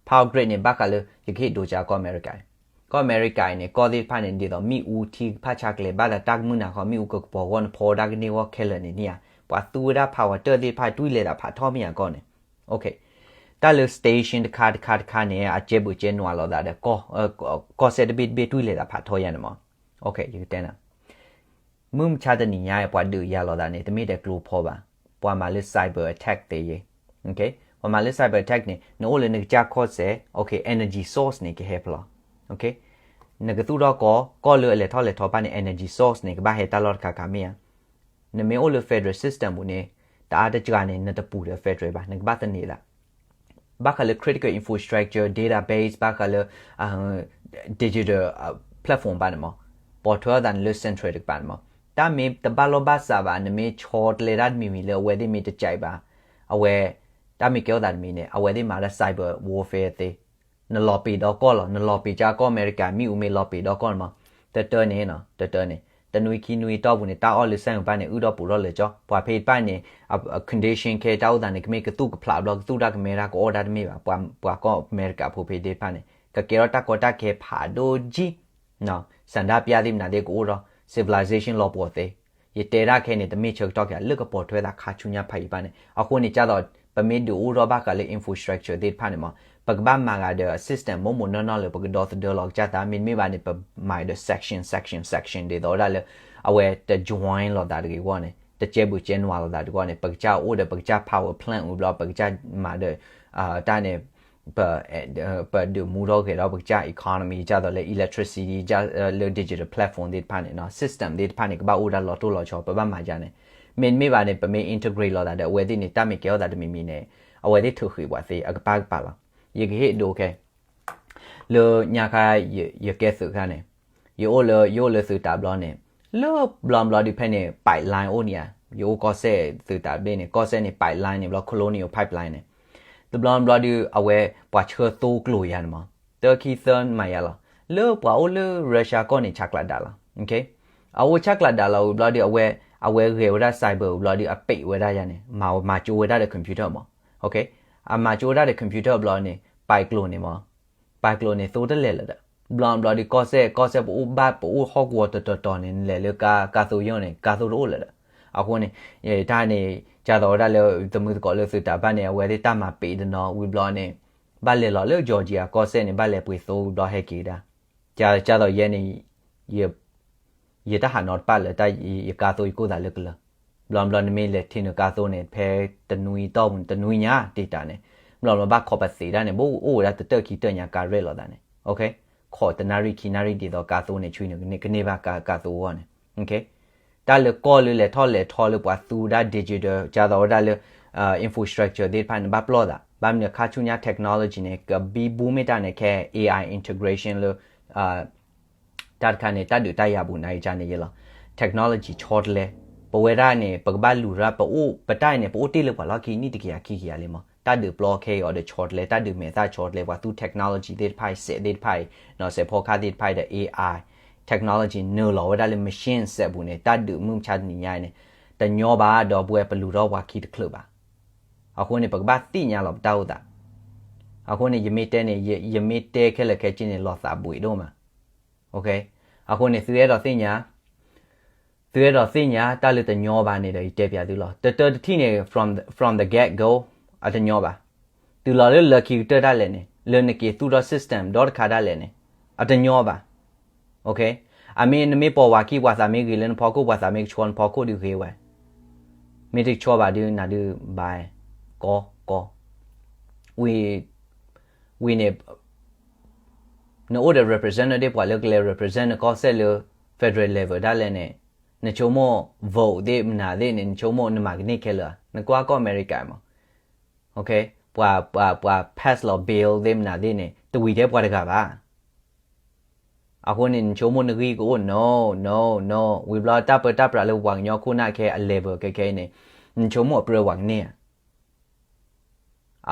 power grid န့ၣ် ဘၣ်ဃးလၢ ယကဟ့ၣ်ဒိကၢ်ကီၢ်အမဲရကၤ ကီၢ်အမဲရကၤအံၤန့ၣ် ကီၢ်သ့ၣ်တဖၣ်န့ၣ် ဒ်သိးမ့ၣ်အူထံကဖၣ်ဆါကျဲ ဘၣ်သးတၢ်ကမုၢ်နၤဃီ မ့ၣ်အူကကပီၤဂီၢ် နဖီဝဲဒၣ်ကန့ၢ်ဂီၢ်ခဲလၢာ်န့ၣ်န့ၣ်ဧါ, ပှၤသူဝဲဒၣ် power တၢၢ်သ့ၣ်တဖၣ် တွံၢ်လဲၤသးဖးထီမ့ၢ်ဧါကီၢ်န့ၣ်. တၢ်လၢ station တခါတခါတခါန့ၣ် အကဲဘုးကဲနွးလိာ်သးဒီး ကီၢ်စဲၣ်တဘ့ၣ်တဘ့ၣ် တွံၢ်လဲၤသးဖးထီယါန့ၣ်မး. ယကတဲနၤ မုၢ်မဆါတနံၤညါ ပှၤဒုးယၤလိာ်သးန့ၣ် တမ့ၢ်ဒီးကျိဖီဘၣ်, ပှၤမၤလၢ cyber attack သ့ယဲ. ပှၤမၤလၢ cyber attack န့ၣ် နအိၣ်လၢနကစၢ်ကီၢ်စဲၣ် energy source န့ၣ် ကဟဲဖျိး. နကသူၣ်ထီၣ်ကီၢ် ကီၢ်လၢအလဲၤထီၣ်လဲၤထီဘၣ်န့ၣ် energy source န့ၣ် ကဘၣ်ဟဲတၢ်လီၢ်တခါခါမ့ၢ်ဧါ. နမ့ၢ်အိၣ်လၢ federal system ပူၤန့ၣ် တအါတစှၤန့ၣ် နတပူၤဒီး federal ဘၣ်, နကဘၣ်သန့ၤသး ဘၣ်ဃးလၢ critical infrastructure, database, ဘၣ်ဃးလၢ digital platform ဘၣ်န့ၣ်မး, ပိာ်ထွဲအသးန့ၣ်လၢ central တကပၤန့ၣ်မး. တၢ်မ့ၢ်တဘၣ်လီၢ်ဘၣ်စးဘၣ်, နမ့ၢ်ဆီတလဲတၢ်တမံၤမံၤလၢအဝဲသ့ၣ်မ့ၢ်တကးဘၣ်, အဝဲ တၢ်မ့ၢ်ကဲထီၣ်သးတမံၤန့ၣ် အဝဲသ့ၣ်မၤဒၣ် cyber warfare သ့. နလီၤပံာ်ဒီကီၢ်လီၤ, နလီၤပံာ်ကၢ်ကီၢ်အမဲရကၤ မ့ၣ်အူမ့ၢ်လီၤပံာ်ဒီကီၢ်န့ၣ်မး. တတၢ်န့ၣ်, တတၢ်န့ၣ်, တနွံခံနွံတီၢ်ပူၤန့ၣ် တၢ်အီၣ်လၢ စဲၣ် ကပၤန့ၣ် အုၣ်ဒီးပူၤထီၣ်လၢာ်ကၠီ, ပှၤဖဲတဖၣ်န့ၣ် condition ခဲတၢ်အိၣ်သးန့ၣ် ကမ့ၢ်ကသူၣ်ကဖျးဘျီ ကသူၣ်တၢ်ကမဲတၢ် ကအီၣ်တၢ်တမ့ၢ်ဘၣ်. ပှၤကီၢ်အမဲရကၤဖိဖဲသ့ၣ်တဖၣ်န့ၣ် ကကဲထီၣ်တၢ်ကီတၢ်ခဲဖးဒိၣ်ကံၢ်, ဆန္ဒပြသ့ၣ်မနုၤသ့ၣ်ကအိၣ်ဒီး civilization လီၤပှီၢ်သ့. ယတဲဒၣ်ခဲအံၤန့ၣ် တမ့ၢ်ဆၢကတီၢ်က့ၤ လၢကပိာ်ထွဲသးခါဆူညါဖးယံၤဘၣ်န့ၣ်. အဃိန့ၣ် ကၢ်သိး ပမ့ၢ်ဒုးအိၣ်ထီၣ်ဘၣ်ဃးလၢ infrastructure သ့ၣ်တဖၣ်န့ၣ်မး, ပကဘၣ်မၤဂၤဒီး system မိၢ်မိၢ်နီၢ်နီၢ်လၢ ပကဒီသဒၢလီၤကစၢ်သး, မ့တမ့ၢ်ဘၣ်န့ၣ် ပမၤဒီး section section section ဒ်သိးဝဲဒၣ်လၢ အဝဲတ join လိာ်သးတဂ့ၤအဂီၢ်န့ၣ်, တကဲဘုးကဲနွးလိာ်သးတဂ့ၤအဂီၢ်န့ၣ်, ပကစၢ်အိၣ်ဒီးပကစၢ် power plant ဝံၤဘျီ ပကစၢ်မၤဒီး တၢ်န့ၣ် ပဒုးမူထီၣ်ဂဲၤထီၣ်ပကစၢ် economy ကၢ်သိးလၢ electricity လၢ digital platform သ့ၣ်တဖၣ်န့ၣ်, system သ့ၣ်တဖၣ်န့ၣ် ကဘၣ်အိၣ်ဝဲဒၣ်လီၤတိၢ်လီၤဆီ ပဘၣ်မၤဒ်န့ၣ်. မ့တမ့ၢ်ဘၣ်န့ၣ် ပမ့ၢ် integrate လိာ်သးဒီးအဝဲသ့ၣ်န့ၣ် တၢ်မ့ၢ်ကဲထီၣ်သးတမံၤမံၤန့ၣ် အဝဲသ့ၣ်ထုးဃ့ပှၤသ့ အကပၢ်ကပၤလီၤ. ယကဟ့ၣ်ဒိခဲ လၢညါခါ ယကဲသုးခါန့ၣ်, ယအိၣ်လၢ ယအိၣ်လၢသုးတးဘျီန့ၣ်, လၢဘျီဘျီဒုးဖဲန့ၣ် pipeline အိၣ်န့ၣ်ဧါ, ယအိၣ်ကီၢ်စဲၣ်သုးတးဘ့ၣ်န့ၣ်, ကီၢ်စဲၣ်န့ၣ် pipeline န့ၣ် ဘျီ Colonial Pipeline န့ၣ်, တဘျီဘျီဒုး အဝဲပှၤဆှၢသိကျိၤယါန့ၣ်မး, တၢခံသၢမၤယါလီၤ, လၢပှၤအိၣ်လၢ Russia ကီၢ်န့ၣ် ဆးကျးဒၣ်လီၤ. အအိၣ်ဆးကျးဒၣ်လီၤဝံၤဘျီဒုး အဝဲ အဝဲဂဲၤဝဲဒၣ် cyber ဝံၤဘျီဒုး အပံးဝဲဒၣ်ယါန့ၣ်, မၤကၠိဝဲဒၣ်ဒီး computer မး, အမၤကၠိဝဲဒၣ်ဒီး computer ဘျီန့ၣ် ပာ်ကျိၤန့ၣ်မး ပာ်ကျိၤန့ၣ် သိတလဲၤလၢၤဒီး, ဘျီဘျီဒုး ကီၢ်စဲၣ် ကီၢ်စဲၣ် ပအိၣ်ဘၣ် ပအိၣ်ဟီၣ်ကဝီၤတတီၤတီၤန့ၣ် နလဲၤလၢကါသိယိၣ်န့ၣ် ကါသိတအိၣ်လၢၤဒီး. အဃိန့ၣ် တၢ်န့ၣ် ကၢ်သိးဝဲဒၣ်လၢ သမုသကိးလၢသုးတးဘၣ်န့ၣ် အဝဲသ့ၣ်တၢ်မၤပံးတနီၤဝံၤဘျီန့ၣ် ဘၣ်လဲၤလီၤလၢ Georgia ကီၢ်စဲၣ်န့ၣ် ဘၣ်လဲၤပှ့ၤသိဝံၤဘျီဟဲက့ၤဒၣ်. ကၢ်သိးယဲန့ၣ် ယတၢ်ဟးနီတပၣ်လၢ ယကါသိယကိၢ်သးလၢကလၢၤ. ဘျီဘျီနမ့ၢ်လဲၤထံၣ်နကါသိန့ၣ် ဖဲတနွံတီၢ်ပူၤန့ၣ် တနွံညါတံာ်တာ်န့ၣ်, ဘျီဘျီဘၣ်ခိးပသံးဒၣ်န့ၣ် ဘၣ်အိၣ်ဝဲဒၣ်တတၢၢ်ခံတၢၢ်ညါကါရဲၣ်လိာ်သးန့ၣ်, ခိးတနၣ်ရံၣ်ခံနၣ်ရံၣ်ဒ်သိးကါသိန့ၣ် ဆူန့ၣ် ကန့ၢ်ဘၣ်ကါသိအဂီၢ်န့ၣ်. တၢ်လၢကီၢ်လၢလဲၤထီၣ်လဲၤထီလၢပှၤသူဝဲဒၣ် digital ကၢ်သိးဝဲဒၣ်လၢ infrastructure သ့ၣ်တဖၣ်န့ၣ် ဘၣ်ပျီၢ်သး ဘၣ်မနုၤခါဆူညါ technology န့ၣ် ကဘံဘူမ့ၢ်တၢ်န့ၣ် ခဲ AI integration လၢ တၢ်တခါန့ၣ် တၢ်ဒုးတၢ်ယၤပူၤနၤအံၤကန့ၣ်ယဲလီၤ. Technology ဆီတလဲ, ပဝဲဒၣ်န့ၣ် ပကဘၣ်လူၤရၣ် ပအိၣ် ပတၢ်အံၤန့ၣ် ပအိၣ်တ့ၢ်လၢပှၤလီၢ်ခံနံၣ်တကယၤခံကယၤလံမး, တၢ်ဒုးပျီခဲအံၤအီၤဒီးဆီတလဲ, တၢ်ဒုးမဲာ်သၣ်ဆီတလဲ, ပှၤသူ technology သ့ၣ်တဖၣ်အံၤ စဲးသ့ၣ်တဖၣ်အံၤ, စဲးဖီကဟၣ်သ့ၣ်တဖၣ်အံၤဒီး AI technology နုာ်လီၤဝဲဒၣ်လၢ machine စဲးပူၤန့ၣ် တၢ်ဒုးမုၢ်မဆါတနံၤညါအံၤန့ၣ် တညီဘၣ်ဒီးပဝဲပလူၤထီၣ်ပှၤခံတချုးဘၣ်. အဃိန့ၣ် ပကဘၣ်သ့ၣ်ညါလီၤပတၢ်အိၣ်သး. အဃိန့ၣ် ယမ့ၢ်တဲန့ၣ် ယမ့ၢ်တဲခဲလၢာ်ခဲဆ့န့ၣ် လီၤသးဘှံးဒိၣ်မး. အဃိန့ၣ် သုအဲၣ်ဒိးသ့ၣ်ညါ, သုအဲၣ်ဒိးသ့ၣ်ညါတၢ်လၢတညီဘၣ်န့ၣ်ဒီး ယတဲပျးသုလီၤ. တၢတထံၣ်န့ၣ် from, from the get go အတညီဘၣ်. တုၤလီၤလၢလၢခံကတၢၢ်ဒၣ်လဲာ်န့ၣ် လၢနက့ၤသူၣ်ထီၣ် system ဒီတခါဒၣ်လဲာ်န့ၣ် အတညီဘၣ်. အမ့ၢ်နမ့ၢ်ပိာ်ဝဲခံ ပှၤသးမ့ၢ်ဂ့ၤလၢနဖီခိၣ် ပှၤသးမ့ၢ်ကဆှီနဖီခိၣ်ဒုးဂ့ၤဝဲ, မ့ၢ်တကဆှီဘၣ်ဒုးနၤဒုးဘၣ်, ကီ, ကီ, ဝံၤ, ဝံၤန့ၣ် နအိၣ်ဒီး representative ပှၤလၢကလဲၤ represent နကီၢ်စဲၣ်လၢ federal level ဒၣ်လဲာ်န့ၣ်, နဆိကမိၣ် vote သ့ၣ်မနုၤသ့ၣ်န့ၣ် နဆိကမိၣ်နမၤကန့ၢ်ခဲလၢာ်ဧါ. နကွၢ်ကီၢ်အမဲရကၤမး, ပှၤ, ပှၤ, ပှၤ pass လီၤ bill သ့ၣ်မနုၤသ့ၣ်န့ၣ် တဝံၤထဲပှၤတဂၤဘၣ်. အဃိန့ၣ် နဆိကမိၣ်နဂံၢ်ကအိၣ် no, no, no. ဝံၤဘျီတၢ်ပၢတၢ်ပြးလၢပှၤကညီခိၣ်နၢ်ခဲအ level ခဲခဲအံၤန့ၣ် နဆိကမိၣ်အပြၢပှၤကန့ၢ်ဧါ.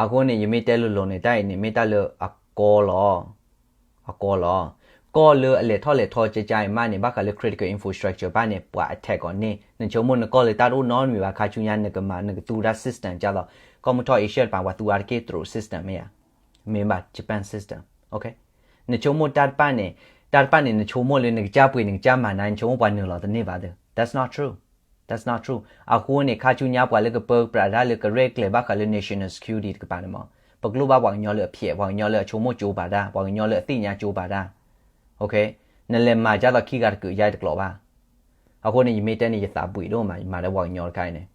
အဃိန့ၣ် ယမ့ၢ်တဲလိၤလိၤန့ၣ် တၢ်အံၤန့ၣ် မ့ၢ်တၢ်လၢအကီလီၤ. အကီလီၤ. ကီၢ်လၢအလဲၤထီၣ်လဲၤထီကကါအံၤမးန့ၣ် ဘၣ်ဃးလၢ critical infrastructure ဘၣ်န့ၣ် ပှၤ attack အီၤန့ၢ်, နဆိကမိၣ်နကီၢ်လၢတၢ်တအိၣ်နီတမံၤဘၣ် ခါဆူညါ နကမၤ နကသူဝဲဒၣ် system ကၢ်သိး ကီၢ်မုၢ်ထီၣ် Asia တပၤ ပှၤသူဝဲဒၣ်တက့ၢ် three system မ့ၢ်ဧါ. မ့ၢ်ဘၣ် Japan system. နဆိကမိၣ်တၢ်တဖၣ်န့ၣ်, တၢ်တဖၣ်န့ၣ် နဆိကမိၣ်လၢနကစၢ်ပှ့ၤနကစၢ်မၤနၤ နဆိကမိၣ်ပှၤနုာ်လီၤတန့ၢ်ဘၣ်သ့ၣ်, that's not true, that's not true. အဃိန့ၣ် ခါဆူညါပှၤလၢကပၢပြးတၢ်လၢကရဲၣ်ကျဲၤဘၣ်ဃးလၢ national security တကပၤန့ၣ်မး, ပကျိၣ်ဘၣ်ပှၤကညီလၢအဖျဲး, ပှၤကညီလၢအဆိကမိၣ်ကၠိဘၣ်တၢ်, ပှၤကညီလၢအသ့ၣ်ညါကၠိဘၣ်တၢ်. နလဲၤမၤကၢ်သိးခံဂၤတကုာ်ယါတကျိၤဘၣ်. အဃိန့ၣ် ယမ့ၢ်တဲန့ၣ် ယသးဘှံးဒိၣ်မး ယမၤဒီးပှၤကညီတခါအံၤန့ၣ်,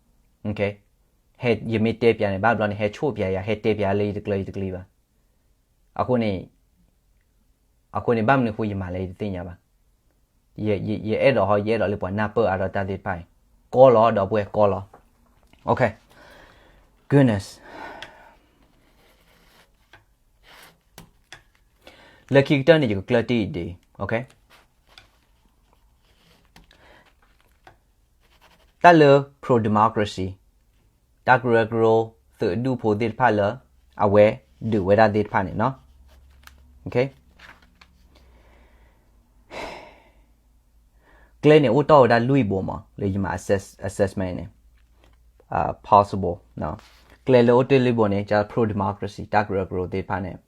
ယမ့ၢ်တဲပျးန့ၣ် ဘၣ်ဘျီန့ၣ် ဟဲဆိၣ်ပျးယၤ ဟဲတဲပျးလၢယတကျၢၤယတကျံဘၣ်. အဃိန့ၣ်, အဃိန့ၣ် ဘၣ်မနုၤအဃိယမၤလဲၣ်ယတသ့ၣ်ညါဘၣ်. ယအဲၣ်ဒိးဟီ ယအဲၣ်ဒိးလၢပှၤနၢ်ပၢၢ်အါထီၣ်တၢ်သ့ၣ်တဖၣ်အံၤ, ကီလီၤ ဒီပုၢ်ဝဲၢ် ကီလီၤ. Okay, goodness. လၢခံကတၢၢ်န့ၣ် ယကကျၢၢ်တံၢ်အံၤဒ်အံၤ, okay. တၢ်လၢ pro-democracy, တၢ်ကရၢကရိ သုးဒူၣ်ဖိသ့ၣ်တဖၣ်လၢ အဝဲဒုးဝဲဒၣ်သ့ၣ်တဖၣ်န့ၣ်နီၤ, okay. ကျဲန့ၣ်အိၣ်တ့ၢ်ဝဲဒၣ်လွံၢ်ဘိမး လၢယမၤ assess, assessment န့ၣ်, possible, ကျဲလၢအိၣ်တ့ၢ်လွံၢ်ဘိန့ၣ် က pro-democracy တၢ်ကရၢကရိသ့ၣ်တဖၣ်န့ၣ်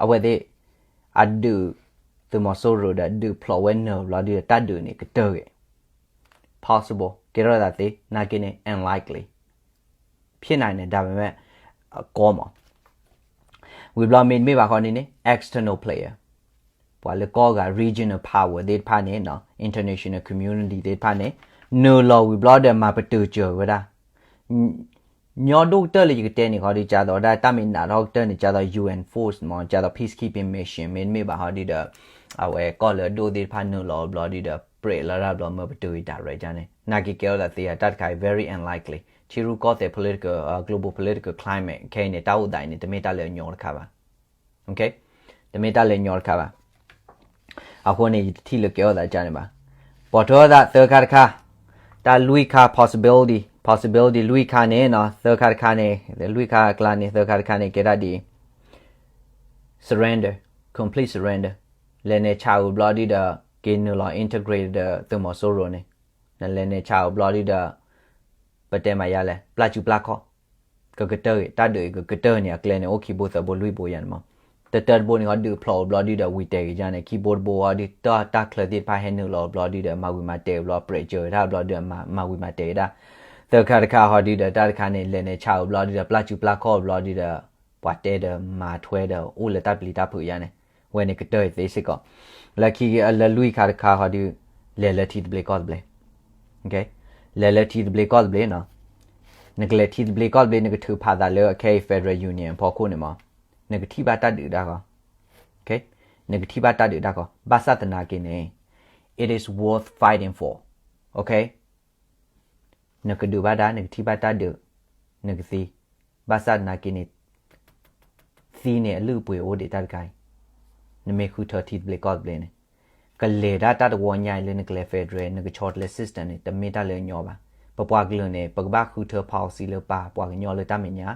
အဝဲသ့ၣ် အဒုး သုးမီၤစိရိၤဒီးဒုးဖျိးဝဲနုာ်ဘျီဒ်ဒီး တၢ်ဒုးန့ၣ်ကတၢၢ်ဂ့ၤ, possible ကဲထီၣ်သးသ့ နာ်က့န့ၣ် unlikely, ဖြစ်နိုင်တယ် ဒါပေမဲ့ ကီမး. ဝံၤဘျီမ့တမ့ၢ်ဘၣ်ဃီန့ၣ်န့ၣ် external player, ပှၤလၢကီၢ်ဂၤ regional power သ့ၣ်တဖၣ်န့ၣ်, international community သ့ၣ်တဖၣ်န့ၣ် နုာ်လီၤဝံၤဘျီဒီးမၤပတုာ်စၢၤဝဲဒၣ် ညီဒိၣ်ကတၢၢ်လၢယကတဲန့ၣ်ဃီဒီး ကၢ်သိးဒၣ်တၢ်မ့ၢ်နးထီၣ်ကတၢၢ်န့ၣ် ကၢ်သိး UN force မ့ၢ် ကၢ်သိး peacekeeping mission မ့တမ့ၢ်ဘၣ်ဃီဒီး အဝဲကီၢ်လၢအဒိၣ်သ့ၣ်တဖၣ်နုာ်လီၤဘျီဒီး ပြဲးလီၤတၢ်ဘျီ မၤပတုာ်အံၤ direct န့ၣ် နာ်က့ကဲထီၣ်သးသ့ဧါ တၢ်တခါအံၤ very unlikely. ထံရူၢ်ကီၢ်သဲး political, global political climate ခဲအံၤန့ၣ် တၢ်အိၣ်သးအံၤန့ၣ် တမ့ၢ်တၢ်လၢအညီတခါဘၣ်. တမ့ၢ်တၢ်လၢအညီတခါဘၣ်. အဃိန့ၣ် ယတထံၣ်လၢကဲထီၣ်သးကန့ၣ်ဘၣ်. ပိာ်ထွဲအသးသၢခါတခါ, တၢ်လွံၢ်ခါ possibility, possibility လွံၢ်ခါန့ၣ်နီၤ, သၢခါတခါန့ၣ်, လွံၢ်ခါအကျါန့ၣ် သၢခါတခါန့ၣ် ကဲဒၣ်ဒ်အံၤ, surrender, complete surrender, လဲၤနုာ်ဆးဧိၤဘျီဒ်ဒီး က့ၤနုာ်လီၤ integrate ဒီးသုးမီၤစိရိၤန့ၣ်, နလဲၤနုာ်ဆးဧိၤဘျီဒ်ဒီး ပတဲမၤယါလဲၣ်, ပျၢ်စုပျၢ်ခီၣ် ကကတၢၢ်ဂ့ၤ, တၢ်ဒုးအံၤကကတၢၢ်န့ၣ် အကျဲန့ၣ် အိၣ်ခံဘိသၢဘိလွံၢ်ဘိယၤန့ၣ်မး. တတၢတဘိန့ၣ်ဃီ ဒုးဖျိးဧိၤဘျီဒ်ဒီး ဝံၤတဲာ်က့ၤယၤန့ၣ် ခံဘိတဘိဃီဒီး တၢ် တၢ်ချၢသ့ၣ်တဖၣ်ဟဲနုာ်လီၤဧိၤဘျီဒ်ဒီး မၤဝံၤမၤတဲာ်ဧိၤဘျီ ပြဲးစၢၤတၢ်ဘျီဒ်ဒီး မၤဝံၤမၤတဲာ်က့ၤတၢ်. သၢခါတခါဃီဒီး တၢ်တခါန့ၣ် လဲၤနုာ်ဆးဧိၤဘျီဒ်ဒီး ပျၢ်စုပျၢ်ခီၣ်ဧိၤဘျီဒ်ဒီး ပှၤတဲဒီးမၤထွဲဒီး အိၣ်လၢတၢ်ပျံၤတၢ်ဖုးယၤန့ၣ်, ဝဲန့ၣ်ကတၢၢ်သ့စ့ၢ်ကီး. လၢခံ လၢလွံၢ်ခါတခါဃီဒီး လဲၤလၢထံသဘျ့ကီၢ်သဘျ့ လဲၤလၢထံသဘျ့ကီၢ်သဘျ့နီၤ. နကလဲၤထံသဘျ့ကီၢ်သဘျ့ နကထုးဖးသးလၢအခဲအံၤ federal union အဖီခိၣ်န့ၣ်မး, နကထံၣ်ဘၣ်တၢ်ဒုးတၢ်ဂီၤ, နကထံၣ်ဘၣ်တၢ်ဒုးတၢ်ဂီၤ, ဘၣ်ဆၣ်သနာ်က့န့ၣ် it is worth fighting for, okay. နကဒုးဘၣ်တၢ်, နကထံၣ်ဘၣ်တၢ်ဒုး, နကသံ, ဘၣ်ဆၣ်သနာ်က့န့ၣ် သံန့ၣ်အလုၢ်အပှ့ၤအိၣ်ဒံးတၢ်တခါအံၤ, နမ့ၢ်ဃုထၢထံသဘျ့ကီၢ်သဘျ့န့ၣ်, ကလဲၤဒၣ်တၢ်တဝီညါအံၤလၢနကလဲၤ federal နကဆီတလဲ system န့ၣ် တမ့ၢ်တၢ်လၢအညီဘၣ်. ပပှၤကလုာ်န့ၣ် ပကဘၣ်ဃုထၢ policy လၢပာ်ပှၤကညီလၢတၢ်မဲာ်ညါ,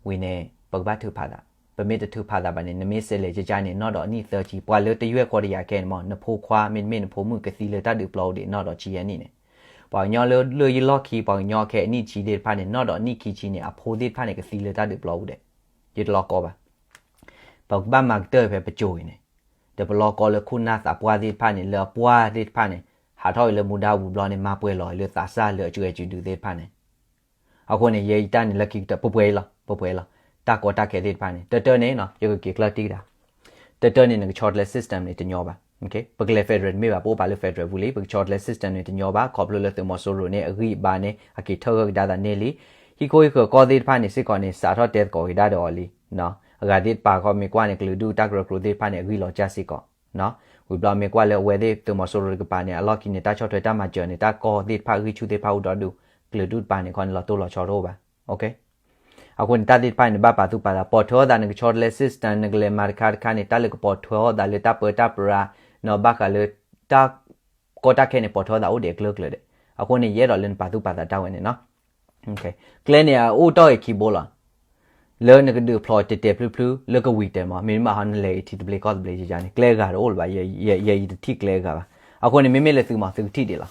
ဝံၤန့ၣ် ပကဘၣ်ထုးဖးသး, ပမ့ၢ်တထုးဖးသးဘၣ်န့ၣ် နမ့ၢ်ဆဲးလဲၤကကါန့ၣ် နီၢ်ဒီးနံၣ်သၢဆံ, ပှၤလၢတယွဲၢ်ဃီတယၤခဲအံၤန့ၣ်မး နဖိခွါမ့တမ့ၢ်နဖိမုၣ်ကသံလၢတၢ်ဒုးပျီအိၣ်ဒံး နီၢ်ဒီးဆံယဲၢ်နံၣ်န့ၣ်, ပှၤကညီလၢ လၢယလီၢ်ခံ ပှၤကညီခဲအံၤနံၣ်ဆံသ့ၣ်တဖၣ်န့ၣ် နီၢ်ဒီးနံၣ်ခံဆံန့ၣ် အဖိသ့ၣ်တဖၣ်န့ၣ် ကသံလၢတၢ်ဒုးပျီအိၣ်ဒံး, ယတလီၤကီဘၣ်. ပကဘၣ်မၤကတၢၢ်ဖဲပစိၤအံၤန့ၣ်, ဒီးပလီၤကီလၢခိၣ်နၢ်သးပှၢ်သ့ၣ်တဖၣ်န့ၣ် လၢအပှၢ်သ့ၣ်တဖၣ်န့ၣ် ဟးထီၣ်အံၤလၢမူဒါပူၤဘျီန့ၣ် မၤပှဲၤလီၤအံၤလၢသးစၢ်လၢအစုအဲၣ်စုဒုးသ့ၣ်တဖၣ်န့ၣ်, အဃိန့ၣ် ယဲယတၢ်န့ၣ် လၢခံကတၢၢ် ပပှဲၤအံၤလီၤ, ပပှဲၤအံၤလီၤ. တၢ်ကီတၢ်ခဲသ့ၣ်တဖၣ်န့ၣ် တၢတၢန့ၣ် ယကက့ၤကျၢၢ်တံၢ်ကဒါ, တၢတၢန့ၣ် နကဆီတလဲ system န့ၣ် တညီဘၣ်. ပကလဲၤ federal မ့ၢ်ဘၣ် ပအိၣ်ပာ်လၢ federal ပူၤလံ, ပကဆီတလဲ system န့ၣ် တညီဘၣ်, ခီဖျိလၢသုးမီၤစိရိၤန့ၣ် အဂံၢ်အဘါန့ၣ် အက့ၤထၢၣ်ဂၢၢ်ကဒါသးန့ၢ်လံ. ဟံၣ်ခိၣ်ဟံၣ်ဃၢၤကီၢ်သ့ၣ်တဖၣ်န့ၣ်စ့ၢ်ကီးန့ၣ် စးထီၣ်တဲသကိးက့ၤဒၣ်ဒီးအီၤလံ. အဂၤသ့ၣ်တဖၣ်ခီမ့ၢ်ကွၢ်န့ၣ် ကလုာ်ဒူၣ်တၢ်ကရၢကရိသ့ၣ်တဖၣ်န့ၣ် အဂံၢ်လီၤစၢ်စ့ၢ်ကီး ဝံၤဘျီမ့ၢ်ကွၢ်လၢအဝဲသ့ၣ်သုးမီၤစိရိၤတကပၤန့ၣ် အလီၢ်ခံန့ၣ် တၢ်ဆီၣ်ထွဲတၢ်မၤစၢၤန့ၣ် တၢ်ကီသ့ၣ်တဖၣ်ဂံၢ်ဆူၣ်သ့ၣ်တဖၣ်အိၣ်ဒီဒူၣ်, ကလုာ်ဒူၣ်တကပၤန့ၣ်ခီန့ၣ် လီၤတိၢ်လီၤဆီတအိၣ်ဘၣ်. အဃိန့ၣ် တၢ်သ့ၣ်တဖၣ်န့ၣ် နဘၣ်ပာ်သူၣ်ပာ်သး ပိာ်ထွဲအီၣ်သး နကဆီတလဲ system နကလဲၤမၤတခါတခါန့ၣ် တၢ်လၢကပိာ်ထွဲအီၣ်သးလၢတၢ်ပၢတၢ်ပြး နီၢ်ဘၣ်ဃးလၢ တၢ်ကီတၢ်ခဲန့ၣ် ပိာ်ထွဲအီၣ်သးအိၣ်ဒံးအကျၢၤကျၢၤဒံး. အဃိန့ၣ် ယအဲၣ်ဒိးလၢနပာ်သူၣ်ပာ်သးတၢ်ဝဲန့ၣ်နီၤ. ကျဲန့ၣ်အအိၣ်တ့ၢ်အံၤခံဘိလီၤ. လၢနကဒုးဖျိးတဲာ်တဲာ်ဖျုးဖျုး လၢကဝံၤတဲာ်မး မ့တမ့ၢ်ဟီ နလဲၤအံၤထံသဘျ့ကီၢ်သဘျ့ယယၤန့ၣ် ကျဲဂၤတအိၣ်လၢၤဘၣ်, ယဲယတထံၣ်ကျဲဂၤဘၣ်. အဃိန့ၣ် မ့မ့ၢ်လၢသုမး သုကထံၣ်ဒံးလီၤ.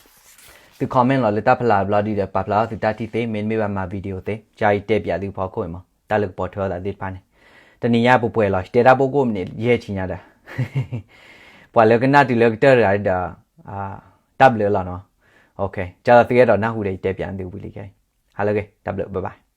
သု comment လီၤလၢတၢ်ဖျါဘျီဒ်ဒီး ပာ်ဖျါထီၣ်သုတၢ်ထံၣ်သ့ မ့တမ့ၢ်ဘၣ်မၤ video သ့ ကယတဲပၠးသုဖီခိၣ်အံၤမး တၢ်လၢကပိာ်ထွဲအီၣ်သးသ့ၣ်တဖၣ်န့ၣ်. တနံၤညါပပှဲၤလီၤ တဲတၢ်ဘိၣ်ကိၣ်မ့ၢ်န့ၣ် ယဲၢ်ဆံညါဒီး ပှၤလၢကနၣ်တုၤလၢကတၢၢ်တဂၤဒီး တၢ်ဘျုးလီၤနီၤ. ကၢ်လီၤ သုအဲၣ်ဒိးနၢ်ဟူဒီး ယတဲပၠးသုဝံၤလံခဲအံၤ. ဟါလၢအဂ့ၤ တၢ်ဘျုး bye bye.